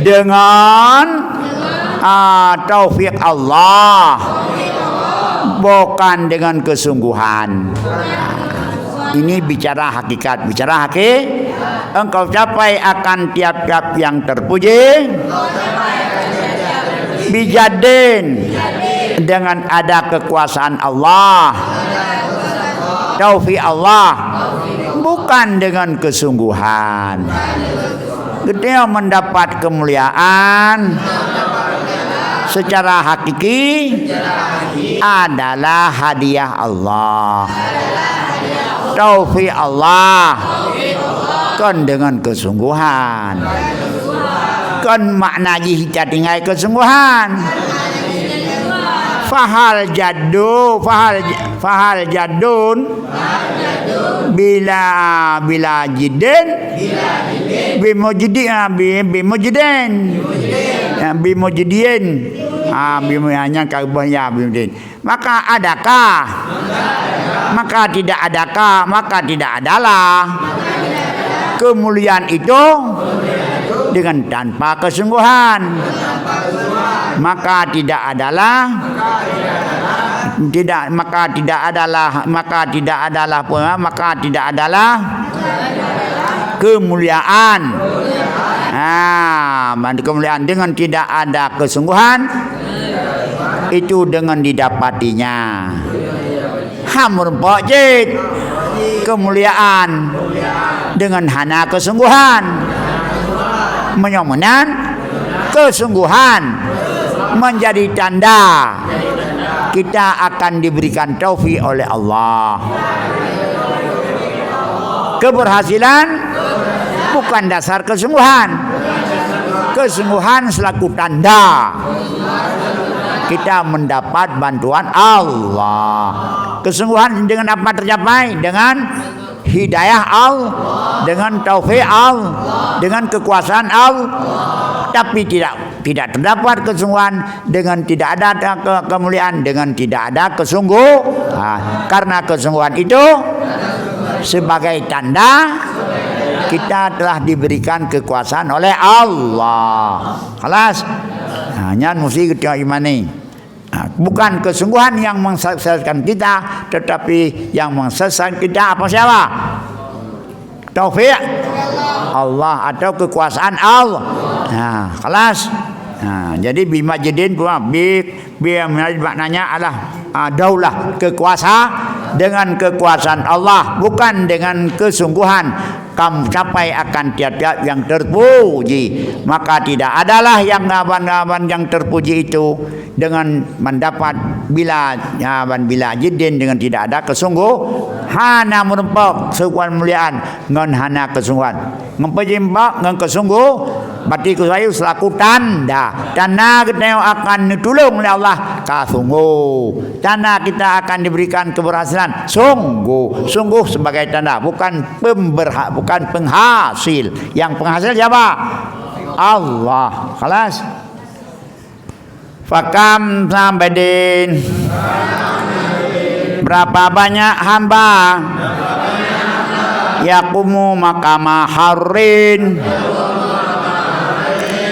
dengan, ah, taufik Allah, bukan dengan kesungguhan. Ini bicara hakikat, bicara haki-, engkau capai akan tiap-tiap yang terpuji. Bijadin, dengan ada kekuasaan Allah, taufik Allah, bukan dengan kesungguhan. Geutanyoe mendapat kemuliaan secara hakiki adalah hadiah Allah. Taufik Allah, kon dengan kesungguhan. Kon makna jih tinggai kesungguhan. Fahal jaddu, fahal, fahal jaddun. Bila, bila jidin. Bimujdi-, ah, bi-, bimujidin. Ah, bimujidin. Ah, bimu-, hanya ka ubah ya, bimujidin. Maka adakah? Maka tidak adakah? Maka tidak adalah. Kemuliaan itu dengan tanpa kesungguhan. Maka tidak adalah, tidak, maka tidak adalah, maka tidak adalah apa? Maka tidak adalah kemuliaan. Ha, man-, kemuliaan dengan tidak ada kesungguhan, itu dengan didapatinya. Ha, meurumpok cit kemuliaan dengan hana kesungguhan. Meunyoe meunan, kesungguhan menjadi tanda kita akan diberikan taufik oleh Allah. Keberhasilan bukan dasar kesungguhan. Kesungguhan selaku tanda kita mendapat bantuan Allah. Kesungguhan dengan apa tercapai? Dengan hidayah Allah, dengan taufik Allah, dengan kekuasaan Allah. Tapi tidak, tidak terdapat kesungguhan dengan tidak ada ke-, kemuliaan, dengan tidak ada kesungguh-, ha, karena kesungguhan itu sebagai tanda kita telah diberikan kekuasaan oleh Allah. Khalas? Ha, nyan musti kita imani. Ha, bukan kesungguhan yang menyesatkan kita, tetapi yang menyesatkan kita apa siapa? Taufik Allah atau kekuasaan Allah. Ha, khalas. Ha, jadi bimajidin pun bi, bi maknanya adalah, ha, daulah, kekuasa dengan kekuasaan Allah, bukan dengan kesungguhan. Kamu capai akan tiap-tiap yang terpuji. Maka tidak adalah yang aban-aban yang terpuji itu dengan mendapat bila, aban bila jidin dengan tidak ada kesungguh, hana meureumpok seukuan muliaan ngon hana kesungguhan. Ngon peujeumpok ngon kesungguh, berarti keusayu selaku tanda. Tanda geutanyoe akan neutulông lé Allah ka sungguh. Tanda kita akan diberikan keberhasilan sungguh, sungguh sebagai tanda, bukan pemberha-, bukan penghasil. Yang penghasil siapa? Allah. Khalas. Fakam sampai din. Berapa banyak hamba yaqumu maqama harrin.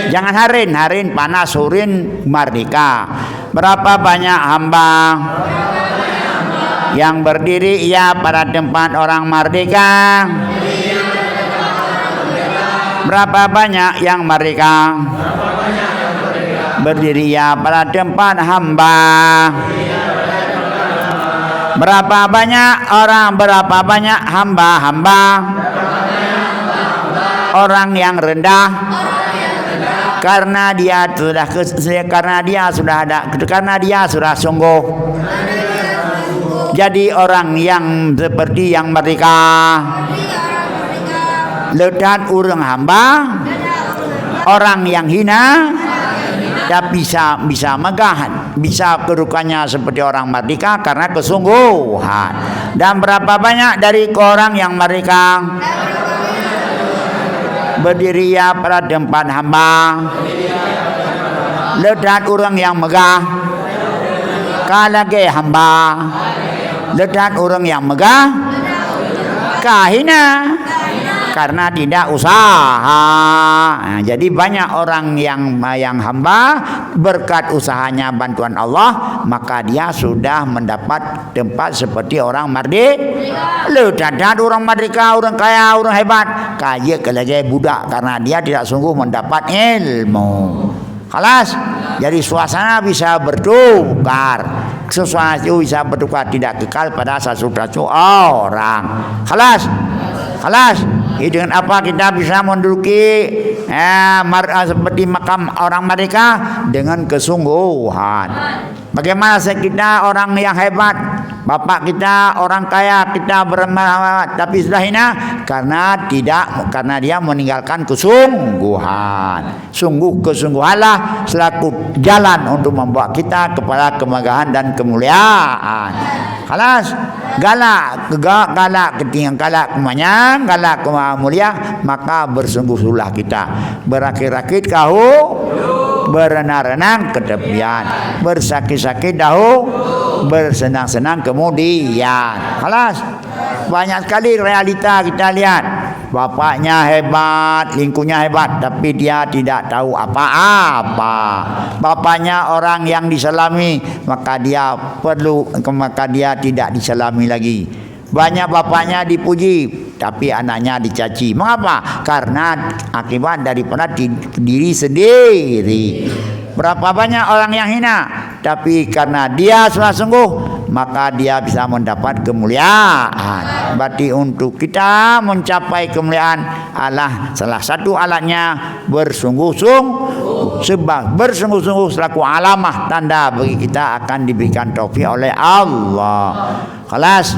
Jangan harin, harin panas, hurin merdeka. Berapa banyak hamba yang berdiri ia pada tempat orang merdeka? Berapa banyak yang merdeka? Berdiri ia pada tempat hamba. Berapa banyak orang, berapa banyak hamba-hamba orang yang rendah karena dia sudah ke-, karena dia sudah ada, karena dia sudah sungguh. Jadi orang yang seperti yang merdeka le that ureuëng hamba, orang yang hina, tapi bisa, bisa megah, bisa kedudukannya seperti orang merdeka karena kesungguhan. Dan berapa banyak dari orang yang merdeka berdiri ia pada tempat hamba? Le that ureuëng nyang meugah ka lagée hamba. Le that ureuëng nyang meugah ka hina karena tidak usaha. Nah, jadi banyak orang yang, yang hamba berkat usahanya bantuan Allah, maka dia sudah mendapat tempat seperti orang mardi-, le that ureuëng merdeka, ureuëng kaya, ureuëng hebat, ka jeuet keu lagée budak karena dia tidak sungguh mendapat ilmu. Khalas. Jadi suasana bisa bertukar. Suasana itu bisa bertukar, tidak kekal pada satu-satu orang. Khalas. Khalas. Jadi dengan apa kita bisa menduduki, eh, mar-, eh, seperti makam orang merdeka? Dengan kesungguhan. Bagaimana se-, kita orang yang hebat, bapak kita orang kaya, kita bermartabat, tapi sudah hina karena tidak, karena dia meninggalkan kesungguhan. Sungguh kesungguhanlah selaku jalan untuk membawa kita kepada kemegahan dan kemuliaan. Khalas. Galak, ga-, galak keu tinggi, galak keu manyang, galak keu mulia, maka bersungguh-sungguhlah kita. Berakit-rakit kahu, berenang-renang keu tepian, bersakit-sakit dahu, bersenang-senang kemudian. Khalas. Banyak sekali realita kita lihat. Bapaknya hebat, lingkunya hebat, tapi dia tidak tahu apa-apa. Bapaknya orang yang disalami, maka dia perlu, maka dia tidak disalami lagi. Banyak bapaknya dipuji, tapi anaknya dicaci. Mengapa? Karena akibat daripada ti-, diri sendiri. Berapa banyak orang yang hina, tapi karena dia sungguh-sungguh, maka dia bisa mendapat kemuliaan. Berarti untuk kita mencapai kemuliaan adalah salah satu alatnya bersungguh-sungguh. Sebab bersungguh-sungguh selaku alamah tanda bagi kita akan diberikan taufik oleh Allah. Khalas.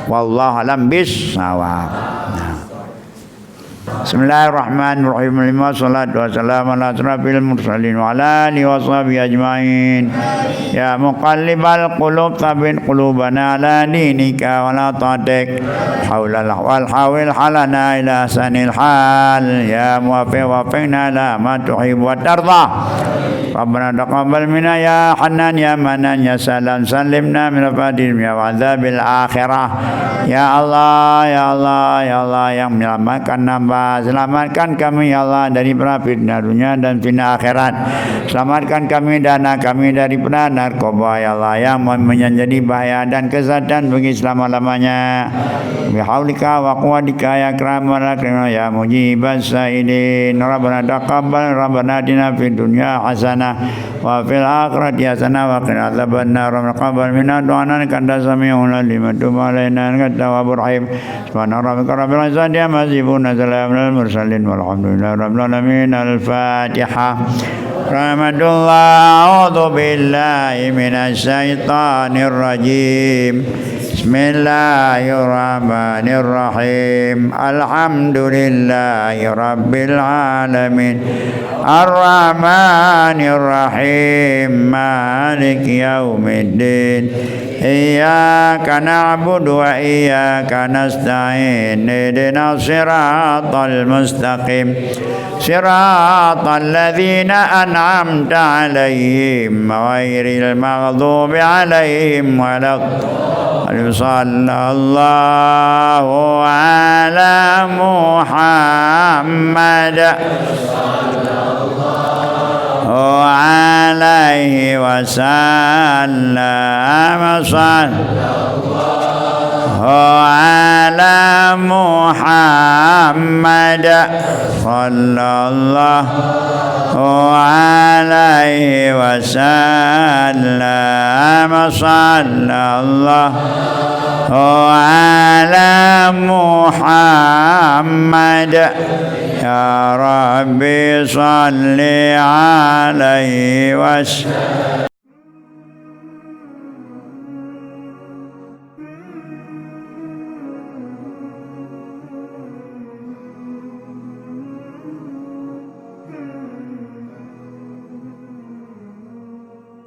Wallahu alam bis shawab. Bismillahirrahmanirrahim. Lima salatu wassalamu ala asyrafil mursalin wa ala alihi wa sahbihi ajmain. Ya muqallibal qulub, tsabbit qulubana ala dinika wa la ta'tik. Haulal wal hawil halana ila ahsanil hal. Ya muwaffiq, waffiqna ila ma tuhibbu wa tarda. Rabbana taqabbal minna ya Hannan ya Mannan ya Salam, sallimna min fatil dunya wa adzabil akhirah. Ya Allah, ya Allah, ya Allah, yang menyelamatkan hamba, selamatkan kami ya Allah daripada fitnah dunia dan fitnah akhirat. Selamatkan kami dan anak kami daripada narkoba ya Allah yang menjadi bahaya dan kesesatan bagi selama-lamanya. Bihaulika wa quwwatika ya akramal akramin ya mujibas sailin. Rabbana taqabbal, Rabbana atina fid dunya hasanah wa fil akhirati hasanah wa qina adzabannar. Rabbana taqabbal minna du'ana innaka antas samiul alim wa tub alaina innaka antat tawwabur rahim. Subhana rabbika rabbil izzati amma yasifun, wa salamun alal mursalin, walhamdulillahi rabbil alamin. Al-Fatihah. Rahmatullah, a'udzu billahi minasy syaithanir rajim. Bismillahirrahmanirrahim. Alhamdulillahi rabbil alamin. Arrahmanirrahim. Maliki yaumiddin. Iyyaka na'budu wa iyyaka nasta'in. Ihdinas siratal mustaqim. Siratal ladzina an'amta 'alaihim, ghairil maghdubi 'alaihim waladdallin. Sallallahu ala Muhammad wa alaihi wasallam. Sallallahu ala Muhammad sallallahu alaihi wasallam. Sallallahu ala Muhammad. Ya Rabbi salli alaihi wasallam.